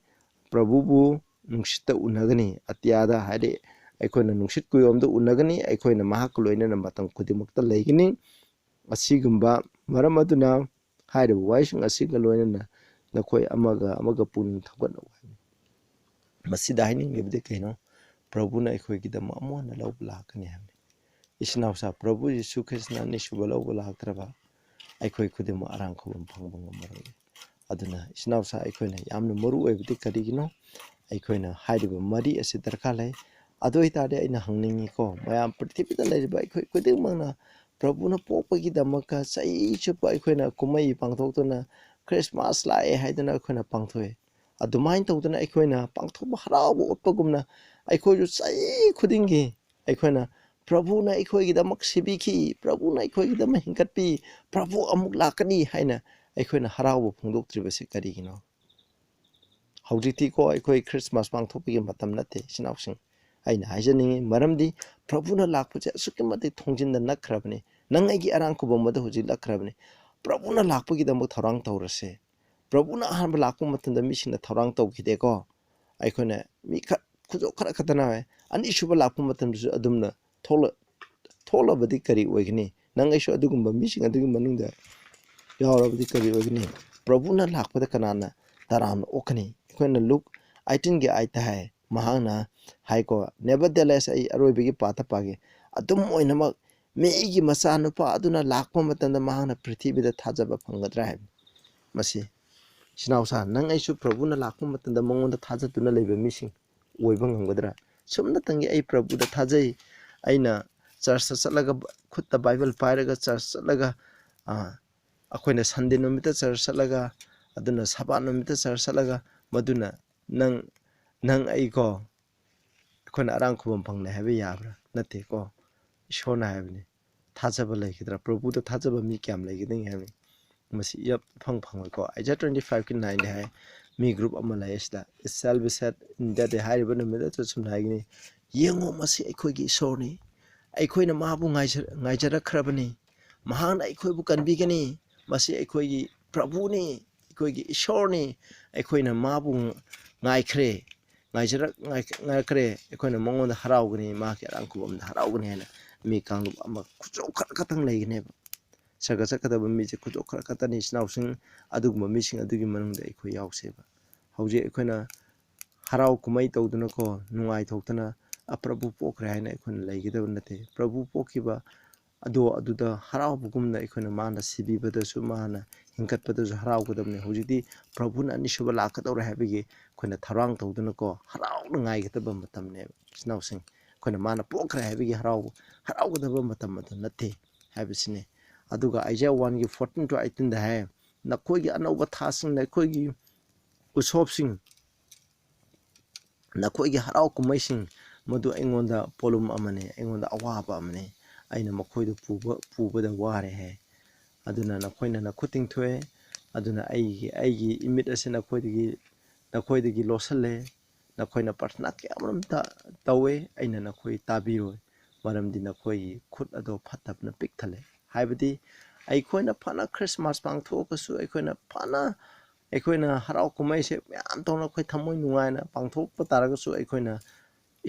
ꯄ꯭ꯔꯚꯨꯕꯨ ꯅꯨꯡꯁꯤꯠꯇ ꯎꯅꯒꯅꯤ, ꯑꯇꯤꯌꯥꯗ, ꯍꯥꯏꯗꯤ ꯑꯩꯈꯣꯏꯅ ꯅꯨꯡꯁꯤꯠ ꯀꯨꯌꯣꯝꯗ ꯎꯅꯒꯅꯤ, ꯑꯩꯈꯣꯏꯅ ꯃꯍꯥꯛꯀ ꯂꯣꯏꯅꯅ ꯃꯇꯝ ꯈꯨꯗꯤꯡꯃꯛꯇ ꯂꯩꯒꯅꯤ꯫ ꯑꯁꯤꯒꯨꯝꯕ ꯃꯔꯝ ꯑꯗꯨꯅ ꯍꯥꯏꯔꯤꯕ ꯋꯥꯍꯩꯁꯤꯡ ꯑꯁꯤꯒ ꯂꯣꯏꯅꯅ ꯅꯈꯣꯏ ꯑꯃꯒ ꯑꯃꯒ ꯄꯨꯛꯅꯤꯡ ꯊꯧꯒꯠꯅꯧ ꯍꯥꯏꯕꯅꯤ꯫ ꯃꯁꯤꯗ ꯍꯥꯏꯅꯤꯡꯂꯤꯕꯗꯤ ꯀꯩꯅꯣ? ꯄ꯭ꯔꯚꯨꯅ ꯑꯩꯈꯣꯏꯒꯤꯗꯃꯛ ꯑꯃꯨꯛ ꯍꯟꯅ ꯂꯧꯕ ꯂꯥꯛꯀꯅꯤ ꯍꯥꯏꯕꯅꯤ꯫ ꯏꯆꯤꯟ ꯏꯅꯥꯎꯁꯥ, ꯄ꯭ꯔꯚꯨ ꯌꯤꯁꯨ ꯈ꯭ꯔꯤꯁꯅ ꯑꯅꯤꯁꯨꯕ ꯂꯧꯕ ꯂꯥꯛꯇ꯭ꯔꯕ ꯑꯩꯈꯣꯏ ꯈꯨꯗꯤꯡꯃꯛ ꯑꯔꯥꯡ ꯈꯨꯕꯝ ꯐꯪꯕ ꯉꯝꯃꯔꯣꯏ꯫ ꯑꯗꯨꯅ ꯏꯆꯤꯟ ꯏꯅꯥꯎꯁꯥ, ꯑꯩꯈꯣꯏꯅ ꯌꯥꯝꯅ ꯃꯔꯨ ꯑꯣꯏꯕꯗꯤ ꯀꯔꯤꯒꯤꯅꯣ? ꯑꯩꯈꯣꯏꯅ ꯍꯥꯏꯔꯤꯕ ꯃꯔꯤ ꯑꯁꯤ ꯗꯔꯀꯥꯔ ꯂꯩ꯫ ꯑꯗꯨ ꯑꯣꯏꯇꯥꯔꯗꯤ ꯑꯩꯅ ꯍꯪꯅꯤꯡꯉꯤꯀꯣ, ꯃꯌꯥꯝ ꯄ꯭ꯔꯤꯊꯤꯕꯤꯗ ꯂꯩꯔꯤꯕ ꯑꯩꯈꯣꯏ ꯈꯨꯗꯤꯡꯃꯛꯅ ꯄ꯭ꯔꯚꯨꯅ ꯄꯣꯛꯄꯒꯤꯗꯃꯛꯇ ꯆꯍꯤ ꯆꯨꯞꯄ ꯑꯩꯈꯣꯏꯅ ꯀꯨꯝꯍꯩ ꯄꯥꯡꯊꯣꯛꯇꯨꯅ ꯈ꯭ꯔꯤꯁꯃꯥꯁ ꯂꯥꯛꯑꯦ ꯍꯥꯏꯗꯅ ꯑꯩꯈꯣꯏꯅ ꯄꯥꯡꯊꯣꯛꯑꯦ꯫ ꯑꯗꯨꯃꯥꯏꯅ ꯇꯧꯗꯅ ꯑꯩꯈꯣꯏꯅ ꯄꯥꯡꯊꯣꯛꯄ ꯍꯔꯥꯎꯕ ꯎꯠꯄꯒꯨꯝꯅ ꯑꯩꯈꯣꯏꯁꯨ ꯆꯍꯤ ꯈꯨꯗꯤꯡꯒꯤ ꯑꯩꯈꯣꯏꯅ ꯄ꯭ꯔꯚꯨꯅ ꯑꯩꯈꯣꯏꯒꯤꯗꯃꯛ ꯁꯤꯕꯤꯈꯤ, ꯄ꯭ꯔꯚꯨꯅ ꯑꯩꯈꯣꯏꯒꯤꯗꯃꯛ ꯍꯤꯡꯒꯠꯄꯤ, ꯄ꯭ꯔꯚꯨ ꯑꯃꯨꯛ ꯂꯥꯛꯀꯅꯤ ꯍꯥꯏꯅ ꯑꯩꯈꯣꯏꯅ ꯍꯔꯥꯎꯕ ꯐꯣꯡꯗꯣꯛꯇ꯭ꯔꯤꯕꯁꯤ ꯀꯔꯤꯒꯤꯅꯣ? ꯍꯧꯖꯤꯛꯇꯤꯀꯣ ꯑꯩꯈꯣꯏ ꯈ꯭ꯔꯤꯁꯃꯥꯁ ꯄꯥꯡꯊꯣꯛꯄꯒꯤ ꯃꯇꯝ ꯅꯠꯇꯦ, ꯏꯆꯤꯟ ꯏꯅꯥꯎꯁꯤꯡ꯫ ꯑꯩꯅ ꯍꯥꯏꯖꯅꯤꯡꯉꯤ ꯃꯔꯝꯗꯤ ꯄ꯭ꯔꯚꯨꯅ ꯂꯥꯛꯄꯁꯦ ꯑꯁꯨꯛꯀꯤ ꯃꯇꯤꯛ ꯊꯣꯡꯖꯤꯟꯗ ꯅꯛꯈ꯭ꯔꯕꯅꯤ꯫ ꯅꯪ ꯑꯩꯒꯤ ꯑꯔꯥꯡ ꯈꯨꯕꯝ ꯑꯗꯨ ꯍꯧꯖꯤꯛ ꯅꯛꯈ꯭ꯔꯕꯅꯤ꯫ ꯄ꯭ꯔꯚꯨꯅ ꯂꯥꯛꯄꯒꯤꯗꯃꯛ ꯊꯧꯔꯥꯡ ꯇꯧꯔꯁꯦ꯫ ꯄ꯭ꯔꯚꯨꯅ ꯑꯍꯥꯟꯕ ꯂꯥꯛꯄ ꯃꯇꯝꯗ ꯃꯤꯁꯤꯡꯅ ꯊꯧꯔꯥꯡ ꯇꯧꯈꯤꯗꯦꯀꯣ꯫ ꯑꯩꯈꯣꯏꯅ ꯃꯤ ꯈꯔ, ꯈꯨꯗꯣ-, ꯈꯔ ꯈꯛꯇꯅ ꯍꯥꯏ꯫ ꯑꯅꯤꯁꯨꯕ ꯂꯥꯛꯄ ꯃꯇꯝꯗꯁꯨ ꯑꯗꯨꯝꯅ ꯊꯣꯛꯂ-, ꯊꯣꯛꯂꯕꯗꯤ ꯀꯔꯤ ꯑꯣꯏꯒꯅꯤ? ꯅꯪ ꯑꯩꯁꯨ ꯑꯗꯨꯒꯨꯝꯕ ꯃꯤꯁꯤꯡ ꯑꯗꯨꯒꯤ ꯃꯅꯨꯡꯗ ꯌꯥꯎꯔꯕꯗꯤ ꯀꯔꯤ ꯑꯣꯏꯒꯅꯤ? ꯄ꯭ꯔꯚꯨꯅ ꯂꯥꯛꯄꯗ ꯀꯅꯥꯅ ꯇꯔꯥꯝꯅ ꯑꯣꯛꯀꯅꯤ? ꯑꯩꯈꯣꯏꯅ ꯂꯨꯛ ꯑꯩꯠꯇꯤꯟꯒꯤ ꯑꯥꯏꯠꯇ ꯍꯥꯏ, ꯃꯍꯥꯛꯅ ꯍꯥꯏꯀꯣ, "Nevertheless," ꯑꯩ ꯑꯔꯣꯏꯕꯒꯤ ꯄꯥꯔꯠꯇ ꯄꯥꯒꯦ, "ꯑꯗꯨꯝ ꯑꯣꯏꯅꯃꯛ ꯃꯤꯒꯤ ꯃꯆꯥꯅꯨꯄꯥ ꯑꯗꯨꯅ ꯂꯥꯛꯄ ꯃꯇꯝꯗ ꯃꯍꯥꯛꯅ ꯄ꯭ꯔꯤꯊꯤꯕꯤꯗ ꯊꯥꯖꯕ ꯐꯪꯒꯗ꯭ꯔꯥ?" ꯍꯥꯏꯕꯅꯤ꯫ ꯃꯁꯤ, ꯏꯆꯤꯟ ꯏꯅꯥꯎꯁꯥ, ꯅꯪ ꯑꯩꯁꯨ ꯄ꯭ꯔꯚꯨꯅ ꯂꯥꯛꯄ ꯃꯇꯝꯗ ꯃꯉꯣꯟꯗ ꯊꯥꯖꯗꯨꯅ ꯂꯩꯕ ꯃꯤꯁꯤꯡ ꯑꯣꯏꯕ ꯉꯝꯒꯗ꯭ꯔꯥ? ꯁꯨꯞꯅꯇꯪꯒꯤ "ꯑꯩ ꯄ꯭ꯔꯚꯨꯗ ꯊꯥꯖꯩ, ꯑꯩꯅ ꯆꯔꯆꯇ ꯆꯠꯂꯒ ꯕ-, ꯈꯨꯠꯇ ꯕꯥꯏꯕꯜ ꯄꯥꯏꯔꯒ ꯆꯔꯆ ꯆꯠꯂꯒ, ꯑꯥ, ꯑꯩꯈꯣꯏꯅ ꯁꯟꯗꯦ ꯅꯨꯃꯤꯠꯇ ꯆꯔꯆ ꯆꯠꯂꯒ, ꯑꯗꯨꯅ ꯁꯕꯥꯠ ꯅꯨꯃꯤꯠꯇ ꯆꯔꯆ ꯆꯠꯂꯒ", ꯃꯗꯨꯅ ꯅꯪ, ꯅꯪ ꯑꯩꯀꯣ, ꯑꯩꯈꯣꯏꯅ ꯑꯔꯥꯡ ꯈꯨꯕꯝ ꯐꯪꯂꯦ ꯍꯥꯏꯕ ꯌꯥꯕ꯭ꯔꯥ? ꯅꯠꯇꯦꯀꯣ꯫ ꯏꯁꯣꯔꯅ ꯍꯥꯏꯕꯅꯤ, ꯊꯥꯖꯕ ꯂꯩꯒꯗ꯭ꯔꯥ? ꯄ꯭ꯔꯚꯨꯗ ꯊꯥꯖꯕ ꯃꯤ ꯀꯌꯥꯝ ꯂꯩꯒꯗꯒꯦ ꯍꯥꯏꯕꯅꯤ꯫ ꯃꯁꯤ ꯏꯌꯥ-, ꯏꯐꯪ ꯐꯪꯉꯣꯏꯀꯣ꯫ ꯑꯥꯏꯖꯥꯌꯥ ꯇ꯭ꯋꯦꯟꯇꯤ ꯐꯥꯏꯚꯀꯤ ꯅꯥꯏꯟꯗ ꯍꯥꯏ, ꯃꯤ ꯒ꯭ꯔꯨꯞ ꯑꯃ ꯂꯩ ꯑꯁꯤꯗ, "It shall be said in that day" ꯍꯥꯏꯔꯤꯕ ꯅꯨꯃꯤꯠ ꯑꯗꯨ ꯁꯨꯝꯅ ꯍꯥꯏꯒꯅꯤ, "ꯌꯦꯡꯉꯣ, ꯃꯁꯤ ꯑꯩꯈꯣꯏꯒꯤ ꯏꯁꯣꯔꯅꯤ, ꯑꯩꯈꯣꯏꯅ ꯃꯥꯕꯨ ꯉꯥꯏꯖ-, ꯉꯥꯏꯖꯔꯛꯈ꯭ꯔꯕꯅꯤ, ꯃꯍꯥꯛꯅ ꯑꯩꯈꯣꯏꯕꯨ ꯀꯟꯕꯤꯒꯅꯤ, ꯃꯁꯤ ꯑꯩꯈꯣꯏꯒꯤ ꯄ꯭ꯔꯚꯨꯅꯤ, ꯑꯩꯈꯣꯏꯒꯤ ꯏꯁꯣꯔꯅꯤ, ꯑꯩꯈꯣꯏꯅ ꯃꯥꯕꯨ ꯉ-, ꯉꯥꯏꯈ꯭ꯔꯦ, ꯉꯥꯏꯖꯔꯛ-, ꯉꯥꯏ-, ꯉꯥꯏꯔꯛꯈ꯭ꯔꯦ, ꯑꯩꯈꯣꯏꯅ ꯃꯉꯣꯟꯗ ꯍꯔꯥꯎꯒꯅꯤ, ꯃꯍꯥꯛꯀꯤ ꯑꯔꯥꯡ ꯈꯨꯕꯝꯗ ꯍꯔꯥꯎꯒꯅꯤ ꯍꯥꯏꯅ ꯃꯤ ꯀꯥꯡꯂꯨꯞ ꯑꯃ ꯈꯨꯆꯣꯞ ꯈꯔ ꯈꯛꯇꯪ ꯂꯩꯒꯅꯦꯕ꯫ ꯁꯔꯒ ꯆꯠꯀꯗꯕ ꯃꯤꯁꯦ ꯈꯨꯆꯣꯞ ꯈꯔ ꯈꯛꯇꯅꯤ, ꯏꯆꯤꯟ ꯏꯅꯥꯎꯁꯤꯡ꯫ ꯑꯗꯨꯒꯨꯝꯕ ꯃꯤꯁꯤꯡ ꯑꯗꯨꯒꯤ ꯃꯅꯨꯡꯗ ꯑꯩꯈꯣꯏ ꯌꯥꯎꯁꯦꯕ꯫ ꯍꯧꯖꯤꯛ ꯑꯩꯈꯣꯏꯅ ꯍꯔꯥꯎ ꯀꯨꯝꯍꯩ ꯇꯧꯗꯨꯅꯀꯣ, ꯅꯨꯡꯉꯥꯏꯊꯣꯛꯇꯅ, "ꯑ, ꯄ꯭ꯔꯚꯨ ꯄꯣꯛꯈ꯭ꯔꯦ" ꯍꯥꯏꯅ ꯑꯩꯈꯣꯏꯅ ꯂꯩꯒꯗꯕ ꯅꯠꯇꯦ꯫ ꯄ꯭ꯔꯚꯨ ꯄꯣꯛꯈꯤꯕ ꯑꯗꯣ ꯑꯗꯨꯗ ꯍꯔꯥꯎꯕꯒꯨꯝꯅ ꯑꯩꯈꯣꯏꯅ ꯃꯥꯅ ꯁꯤꯕꯤꯕꯗꯁꯨ, ꯃꯥꯅ ꯍꯤꯡꯒꯠꯄꯗꯁꯨ ꯍꯔꯥꯎꯒꯗꯕꯅꯤ꯫ ꯍꯧꯖꯤꯛꯇꯤ ꯄ꯭ꯔꯚꯨꯅ ꯑꯅꯤꯁꯨꯕ ꯂꯥꯛꯀꯗꯧꯔꯦ ꯍꯥꯏꯕꯒꯤ ꯑꯩꯈꯣꯏꯅ ꯊꯧꯔꯥꯡ ꯇꯧꯗꯨꯅꯀꯣ, ꯍꯔꯥꯎꯅ ꯉꯥꯏꯒꯗꯕ ꯃꯇꯝꯅꯦꯕ, ꯏꯆꯤꯟ ꯏꯅꯥꯎꯁꯤꯡ꯫ ꯑꯩꯈꯣꯏꯅ ꯃꯥꯅ ꯄꯣꯛꯈ꯭ꯔꯦ ꯍꯥꯏꯕꯒꯤ ꯍꯔꯥꯎ-, ꯍꯔꯥꯎꯒꯗꯕ ꯃꯇꯝ ꯑꯗꯨ ꯅꯠꯇꯦ ꯍꯥꯏꯕꯁꯤꯅꯤ꯫ ꯑꯗꯨꯒ Isaiah one ꯒꯤ fourteen to eighteen ꯗ ꯍꯥꯏ, "ꯅꯈꯣꯏꯒꯤ ꯑꯅꯧꯕ ꯊꯥꯁꯤꯡ, ꯅꯈꯣꯏꯒꯤ ꯎꯁꯣꯞꯁꯤꯡ, ꯅꯈꯣꯏꯒꯤ ꯍꯔꯥꯎ ꯀꯨꯝꯍꯩꯁꯤꯡ, ꯃꯗꯨ ꯑꯩꯉꯣꯟꯗ ꯄꯣꯠꯂꯨꯝ ꯑꯃꯅꯤ, ꯑꯩꯉꯣꯟꯗ ꯑꯋꯥꯕ ꯑꯃꯅꯤ꯫ ꯑꯩꯅ ꯃꯈꯣꯏꯗꯨ ꯄꯨꯕ, ꯄꯨꯕꯗ ꯋꯥꯔꯦ" ꯍꯥꯏ꯫ "ꯑꯗꯨꯅ ꯅꯈꯣꯏꯅ ꯅꯈꯨꯠ ꯇꯤꯡꯊꯣꯛꯑꯦ, ꯑꯗꯨꯅ ꯑꯩꯒꯤ, ꯑꯩꯒꯤ ꯏꯃꯤꯠ ꯑꯁꯤ ꯅꯈꯣꯏꯗꯒꯤ, ꯅꯈꯣꯏꯗꯒꯤ ꯂꯣꯠꯁꯤꯜꯂꯦ꯫ ꯅꯈꯣꯏꯅ ꯄ꯭ꯔꯊꯅꯥ ꯀꯌꯥ ꯑꯃꯔꯣꯝ ꯇ-, ꯇꯧꯋꯦ, ꯑꯩꯅ ꯅꯈꯣꯏ ꯇꯥꯕꯤꯔꯣꯏ, ꯃꯔꯝꯗꯤ ꯅꯈꯣꯏꯒꯤ ꯈꯨꯠ ꯑꯗꯣ ꯐꯠꯇꯕꯅ ꯄꯤꯛ ꯊꯜꯂꯦ"꯫ ꯍꯥꯏꯕꯗꯤ ꯑꯩꯈꯣꯏꯅ ꯐꯅ ꯈ꯭ꯔꯤꯁꯃꯥꯁ ꯄꯥꯡꯊꯣꯛꯑꯒꯁꯨ, ꯑꯩꯈꯣꯏꯅ ꯐꯅ, ꯑꯩꯈꯣꯏꯅ ꯍꯔꯥꯎ ꯀꯨꯝꯍꯩꯁꯦ ꯃꯌꯥꯝ ꯇꯧꯅ ꯑꯩꯈꯣꯏ ꯊꯃꯣꯏ ꯅꯨꯡꯉꯥꯏꯅ ꯄꯥꯡꯊꯣꯛꯄ ꯇꯥꯔꯒꯁꯨ, ꯑꯩꯈꯣꯏꯅ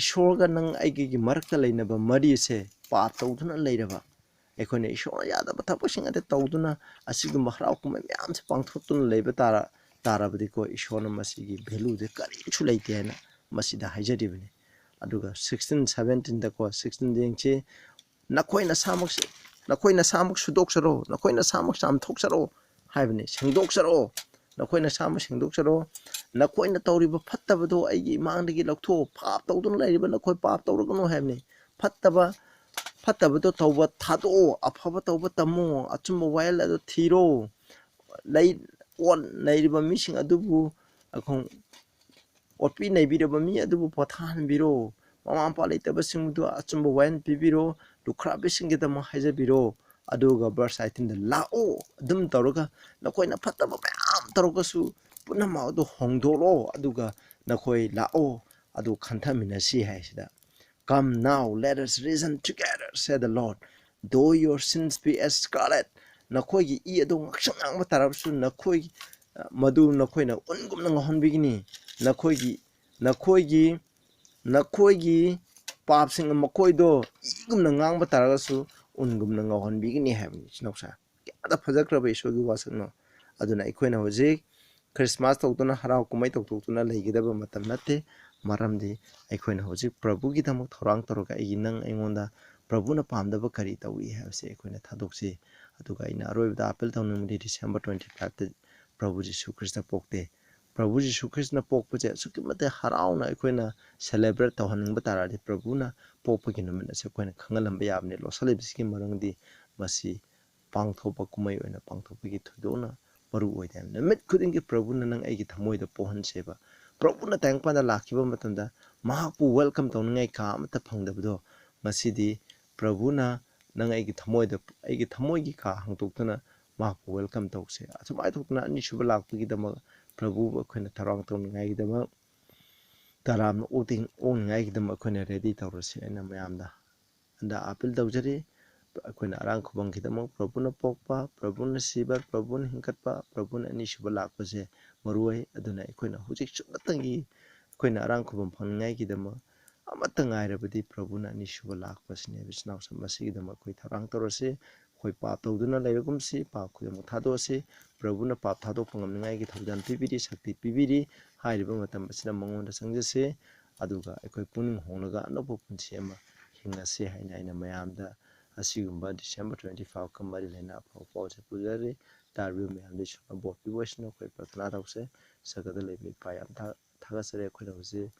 ꯏꯁꯣꯔꯒ ꯅꯪ ꯑꯩꯒꯤ ꯃꯔꯛꯇ ꯂꯩꯅꯕ ꯃꯔꯤ ꯑꯁꯦ ꯄꯥꯞ ꯇꯧꯗꯨꯅ ꯂꯩꯔꯕ, ꯑꯩꯈꯣꯏꯅ ꯏꯁꯣꯔꯅ ꯌꯥꯗꯕ ꯊꯕꯛꯁꯤꯡ ꯑꯗꯨ ꯇꯧꯗꯨꯅ ꯑꯁꯤꯒꯨꯝꯕ ꯍꯔꯥꯎ ꯀꯨꯝꯍꯩ ꯃꯌꯥꯝꯁꯦ ꯄꯥꯡꯊꯣꯛꯇꯨꯅ ꯂꯩꯕ ꯇꯥꯔ-, ꯇꯥꯔꯕꯗꯤꯀꯣ, ꯏꯁꯣꯔꯅ ꯃꯁꯤꯒꯤ value ꯗꯤ ꯀꯔꯤꯁꯨ ꯂꯩꯇꯦ ꯍꯥꯏꯅ ꯃꯁꯤꯗ ꯍꯥꯏꯖꯔꯤꯕꯅꯤ꯫ ꯑꯗꯨꯒ sixteen seventeen ꯗꯀꯣ, sixteen ꯗ ꯌꯦꯡꯁꯤ, "ꯅꯈꯣꯏ ꯅꯁꯥꯃꯛ, ꯅꯈꯣꯏ ꯅꯁꯥꯃꯛ ꯁꯨꯗꯣꯛꯆꯔꯣ, ꯅꯈꯣꯏ ꯅꯁꯥꯃꯛ ꯆꯥꯝꯊꯣꯛꯆꯔꯣ" ꯍꯥꯏꯕꯅꯤ꯫ "ꯁꯦꯡꯗꯣꯛꯆꯔꯣ, ꯅꯈꯣꯏ ꯅꯁꯥꯃꯛ ꯁꯦꯡꯗꯣꯛꯆꯔꯣ, ꯅꯈꯣꯏꯅ ꯇꯧꯔꯤꯕ ꯐꯠꯇꯕꯗꯣ ꯑꯩꯒꯤ ꯏꯃꯥꯡꯗꯒꯤ ꯂꯧꯊꯣꯛꯑꯣ, ꯄꯥꯞ ꯇꯧꯗꯨꯅ ꯂꯩꯔꯤꯕ ꯅꯈꯣꯏ ꯄꯥꯞ ꯇꯧꯔꯒꯅꯨ" ꯍꯥꯏꯕꯅꯤ꯫ ꯐꯠꯇꯕ, ꯐꯠꯇꯕꯗꯣ ꯇꯧꯕ ꯊꯥꯗꯣꯛꯑꯣ, ꯑꯐꯕ ꯇꯧꯕ ꯇꯝꯃꯣ, ꯑꯆꯨꯝꯕ ꯋꯥꯌꯦꯜ ꯑꯗꯨ ꯊꯤꯔꯣ꯫ ꯂꯩ-, ꯑꯣꯠ ꯅꯩꯔꯤꯕ ꯃꯤꯁꯤꯡ ꯑꯗꯨꯕꯨ ꯑꯩꯈꯣꯏ ꯑꯣꯠꯄꯤ ꯅꯩꯕꯤꯔꯕ ꯃꯤ ꯑꯗꯨꯕꯨ ꯄꯣꯊꯥꯍꯟꯕꯤꯔꯣ꯫ ꯃꯃꯥ ꯃꯄꯥ ꯂꯩꯇꯕꯁꯤꯡꯗꯨ ꯑꯆꯨꯝꯕ ꯋꯥꯌꯦꯜ ꯄꯤꯕꯤꯔꯣ꯫ ꯂꯨꯈ꯭ꯔꯥꯕꯤꯁꯤꯡꯒꯤꯗꯃꯛ ꯍꯥꯏꯖꯕꯤꯔꯣ꯫ ꯑꯗꯨꯒ verse eighteen ꯗ, "ꯂꯥꯛꯑꯣ", ꯑꯗꯨꯝ ꯇꯧꯔꯒ ꯅꯈꯣꯏꯅ ꯐꯠꯇꯕ ꯃꯌꯥꯝ ꯇꯧꯔꯒꯁꯨ ꯄꯨꯝꯅꯃꯛ ꯑꯗꯨ ꯍꯣꯡꯗꯣꯛꯂꯣ, ꯑꯗꯨꯒ ꯅꯈꯣꯏ ꯂꯥꯛꯑꯣ, ꯑꯗꯨ ꯈꯟꯊꯃꯤꯟꯅꯁꯤ ꯍꯥꯏꯁꯤꯗ, "Come now, let us reason together, said the Lord. Though your sins be as scarlet", ꯅꯈꯣꯏꯒꯤ ꯏ ꯑꯗꯨ ꯉꯥꯡꯁꯪ ꯉꯥꯡꯕ ꯇꯥꯔꯕꯁꯨ, ꯅꯈꯣꯏ, ꯑ, ꯃꯗꯨ ꯅꯈꯣꯏꯅ ꯎꯟꯒꯨꯝꯅ ꯉꯧꯍꯟꯕꯤꯒꯅꯤ꯫ ꯅꯈꯣꯏꯒꯤ ꯅꯈꯣꯏꯒꯤ ꯅꯈꯣꯏꯒꯤ ꯄꯥꯞꯁꯤꯡ ꯃꯈꯣꯏꯗꯣ ꯏꯒꯨꯝꯅ ꯉꯥꯡꯕ ꯇꯥꯔꯒꯁꯨ ꯎꯟꯒꯨꯝꯅ ꯉꯧꯍꯟꯕꯤꯒꯅꯤ ꯍꯥꯏꯕꯅꯤ꯫ ꯏꯆꯤꯟ ꯏꯅꯥꯎꯁꯦ, ꯀꯌꯥꯗ ꯐꯖꯈ꯭ꯔꯕ ꯏꯁꯣꯔꯒꯤ ꯋꯥꯁꯛꯅꯣ! ꯑꯗꯨꯅ ꯑꯩꯈꯣꯏꯅ ꯍꯧꯖꯤꯛ ꯈ꯭ꯔꯤꯁꯃꯥꯁ ꯇꯧꯗꯨꯅ, ꯍꯔꯥꯎ ꯀꯨꯝꯍꯩ ꯇꯧꯊꯣꯛꯇꯨꯅ ꯂꯩꯒꯗꯕ ꯃꯇꯝ ꯅꯠꯇꯦ꯫ ꯃꯔꯝꯗꯤ ꯑꯩꯈꯣꯏꯅ ꯍꯧꯖꯤꯛ ꯄ꯭ꯔꯚꯨꯒꯤꯗꯃꯛ ꯊꯧꯔꯥꯡ ꯇꯧꯔꯒ, ꯑꯩꯒꯤ, ꯅꯪ, ꯑꯩꯉꯣꯟꯗ ꯄ꯭ꯔꯚꯨꯅ ꯄꯥꯝꯗꯕ ꯀꯔꯤ ꯇꯧꯏ ꯍꯥꯏꯕꯁꯦ ꯑꯩꯈꯣꯏꯅ ꯊꯥꯗꯣꯛꯁꯤ꯫ ꯑꯗꯨꯒ ꯑꯩꯅ ꯑꯔꯣꯏꯕꯗ appeal ꯇꯧꯅꯤꯡꯕꯗꯤ, December twenty fiveꯇ ꯄ꯭ꯔꯚꯨ Jesus Christ ꯄꯣꯛꯇꯦ꯫ ꯄ꯭ꯔꯚꯨ ꯖꯤꯁꯨ ꯈ꯭ꯔꯤꯁꯇꯅ ꯄꯣꯛꯄꯁꯦ ꯑꯁꯨꯛꯀꯤ ꯃꯇꯤꯛ ꯍꯔꯥꯎꯅ ꯑꯩꯈꯣꯏꯅ celebrate ꯇꯧꯍꯟꯅꯤꯡꯕ ꯇꯥꯔꯗꯤ, ꯄ꯭ꯔꯚꯨꯅ ꯄꯣꯛꯄꯒꯤ ꯅꯨꯃꯤꯠ ꯑꯁꯦ ꯑꯩꯈꯣꯏꯅ ꯈꯪꯍꯜꯂꯝꯕ ꯌꯥꯕꯅꯤ꯫ ꯂꯣꯠꯁꯤꯜꯂꯤꯕꯁꯤꯒꯤ ꯃꯔꯝꯗꯤ ꯃꯁꯤ ꯄꯥꯡꯊꯣꯛꯄ ꯀꯨꯝꯍꯩ ꯑꯣꯏꯅ ꯄꯥꯡꯊꯣꯛꯄꯒꯤ ꯊꯣꯏꯗꯣꯛꯅ ꯃꯔꯨ ꯑꯣꯏꯗꯦ ꯍꯥꯏꯕꯅꯤ꯫ ꯅꯨꯃꯤꯠ ꯈꯨꯗꯤꯡꯒꯤ ꯄ꯭ꯔꯚꯨꯅ ꯅꯪ ꯑꯩꯒꯤ ꯊꯃꯣꯏꯗ ꯄꯣꯛꯍꯟꯁꯦꯕ꯫ ꯄ꯭ꯔꯚꯨꯅ ꯇꯥꯏꯕꯪꯄꯥꯟꯗ ꯂꯥꯛꯈꯤꯕ ꯃꯇꯝꯗ ꯃꯍꯥꯛꯄꯨ welcome ꯇꯧꯅꯤꯡꯉꯥꯏ ꯀꯥ ꯑꯃꯠꯇ ꯐꯪꯗꯕꯗꯣ, ꯉꯁꯤꯗꯤ ꯄ꯭ꯔꯚꯨꯅ ꯅꯪ ꯑꯩꯒꯤ ꯊꯃꯣꯏꯗ, ꯑꯩꯒꯤ ꯊꯃꯣꯏꯒꯤ ꯀꯥ ꯍꯥꯡꯗꯣꯛꯇꯨꯅ ꯃꯍꯥꯛꯄꯨ welcome ꯇꯧꯁꯦ꯫ ꯑꯁꯨꯃꯥꯏꯅ ꯇꯧꯗꯅ ꯑꯅꯤꯁꯨꯕ ꯂꯥꯛꯄꯒꯤꯗꯃꯛ ꯄ꯭ꯔꯚꯨꯕꯨ ꯑꯩꯈꯣꯏꯅ ꯊꯧꯔꯥꯡ ꯇꯧꯅꯤꯡꯉꯥꯏꯒꯤꯗꯃꯛ, ꯇꯔꯥꯝꯅ ꯑꯣꯛꯇꯤꯡ-, ꯑꯣꯛꯅꯤꯡꯉꯥꯏꯒꯤꯗꯃꯛ ꯑꯩꯈꯣꯏꯅ ready ꯇꯧꯔꯁꯤ꯫ ꯑꯩꯅ ꯃꯌꯥꯝꯗ ꯍꯟꯗꯛ ꯑꯥꯄꯤꯜ ꯇꯧꯖꯔꯤ꯫ ꯑꯩꯈꯣꯏꯅ ꯑꯔꯥꯡ ꯈꯨꯕꯝꯒꯤꯗꯃꯛ ꯄ꯭ꯔꯚꯨꯅ ꯄꯣꯛꯄ, ꯄ꯭ꯔꯚꯨꯅ ꯁꯤꯕ, ꯄ꯭ꯔꯚꯨꯅ ꯍꯤꯡꯒꯠꯄ, ꯄ꯭ꯔꯚꯨꯅ ꯑꯅꯤꯁꯨꯕ ꯂꯥꯛꯄꯁꯦ ꯃꯔꯨ ꯑꯣꯏ꯫ ꯑꯗꯨꯅ ꯑꯩꯈꯣꯏꯅ ꯍꯧꯖꯤꯛ ꯁꯨꯞꯅꯇꯪꯒꯤ ꯑꯩꯈꯣꯏꯅ ꯑꯔꯥꯡ ꯈꯨꯕꯝ ꯐꯪꯅꯤꯡꯉꯥꯏꯒꯤꯗꯃꯛ ꯑꯃꯠꯇ ꯉꯥꯏꯔꯕꯗꯤ ꯄ꯭ꯔꯚꯨꯅ ꯑꯅꯤꯁꯨꯕ ꯂꯥꯛꯄꯁꯤꯅꯦ꯫ ꯏꯆꯤꯟ ꯏꯅꯥꯎꯁꯤꯡ, ꯃꯁꯤꯒꯤꯗꯃꯛ ꯑꯩꯈꯣꯏ ꯊꯧꯔꯥꯡ ꯇꯧꯔꯁꯤ꯫ ꯑꯩꯈꯣꯏ ꯄꯥꯞ ꯇꯧꯗꯨꯅ ꯂꯩꯔꯒꯨꯝꯁꯤ, ꯄꯥꯞ ꯈꯨꯗꯤꯡꯃꯛ ꯊꯥꯗꯣꯛꯑꯁꯤ꯫ ꯄ꯭ꯔꯚꯨꯅ ꯄꯥꯞ ꯊꯥꯗꯣꯛꯄ ꯉꯝꯅꯤꯡꯉꯥꯏꯒꯤ ꯊꯧꯖꯥꯜ ꯄꯤꯕꯤꯔꯤ, ꯁꯛꯇꯤ ꯄꯤꯕꯤꯔꯤ꯫ ꯍꯥꯏꯔꯤꯕ ꯃꯇꯝ ꯑꯁꯤꯗ ꯃꯉꯣꯟꯗ ꯆꯪꯖꯁꯤ, ꯑꯗꯨꯒ ꯑꯩꯈꯣꯏ ꯄꯨꯛꯅꯤꯡ ꯍꯣꯡꯂꯒ ꯑꯅꯧꯕ ꯄꯨꯟꯁꯤ ꯑꯃ ꯍꯤꯡꯉꯁꯤ ꯍꯥꯏꯅ ꯑꯩꯅ ꯃꯌꯥꯝꯗ ꯑꯁꯤꯒꯨꯝꯕ ꯗꯤꯁꯦꯝꯕꯔ twenty fiveꯀ ꯃꯔꯤ ꯂꯩꯅ ꯑꯐꯕ ꯄꯥꯎꯁꯦ ꯄꯨꯖꯔꯤ꯫ ꯇꯥꯔꯤꯕ ꯃꯌꯥꯝꯗ ꯏꯁꯣꯔꯅ ꯕꯣꯔ ꯄꯤꯕ ꯑꯣꯏꯁꯅꯨ꯫ ꯑꯩꯈꯣꯏ ꯄ꯭ꯔꯊꯅꯥ ꯇꯧꯁꯦ꯫ ꯁꯔꯒꯗ ꯂꯩꯕ ꯏꯄꯥ, ꯌꯥꯝ ꯊꯥ-, ꯊꯥꯒꯠꯆꯔꯤ꯫ ꯑꯩꯈꯣꯏꯅ ꯍꯧꯖꯤꯛ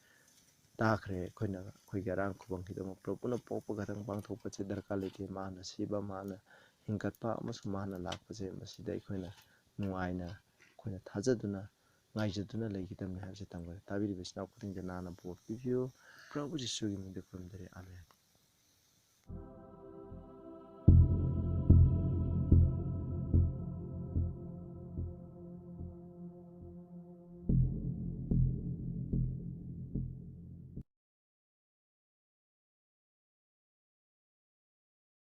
ꯇꯥꯈ꯭ꯔꯦ꯫ ꯑꯩꯈꯣꯏꯅ ꯑꯩꯈꯣꯏꯒꯤ ꯑꯔꯥꯡ ꯈꯨꯕꯝꯒꯤꯗꯃꯛ ꯄ꯭ꯔꯚꯨꯅ ꯄꯣꯛꯄ ꯈꯛꯇꯪ ꯄꯥꯡꯊꯣꯛꯄꯁꯦ ꯗꯔꯀꯥꯔ ꯂꯩꯇꯦ꯫ ꯃꯥꯅ ꯁꯤꯕ, ꯃꯥꯅ ꯍꯤꯡꯒꯠꯄ ꯑꯃꯁꯨꯡ ꯃꯥꯅ ꯂꯥꯛꯄꯁꯦ, ꯃꯁꯤꯗ ꯑꯩꯈꯣꯏꯅ ꯅꯨꯡꯉꯥꯏꯅ ꯑꯩꯈꯣꯏꯅ ꯊꯥꯖꯗꯨꯅ, ꯉꯥꯏꯖꯗꯨꯅ ꯂꯩꯒꯗꯕꯅꯤ ꯍꯥꯏꯕꯁꯦ ꯇꯝꯈ꯭ꯔꯦ꯫ ꯇꯥꯕꯤꯔꯤꯕ ꯏꯆꯤꯟ ꯏꯅꯥꯎ ꯈꯨꯗꯤꯡꯗ ꯅꯥꯅ ꯕꯣꯔ ꯄꯤꯕꯤꯌꯨ꯫ ꯄ꯭ꯔꯚꯨ ꯖꯤꯁꯨꯒꯤ ꯃꯤꯡꯗ ꯈꯨꯔꯨꯝꯖꯔꯤ꯫ ꯑꯥꯃꯦꯟ꯫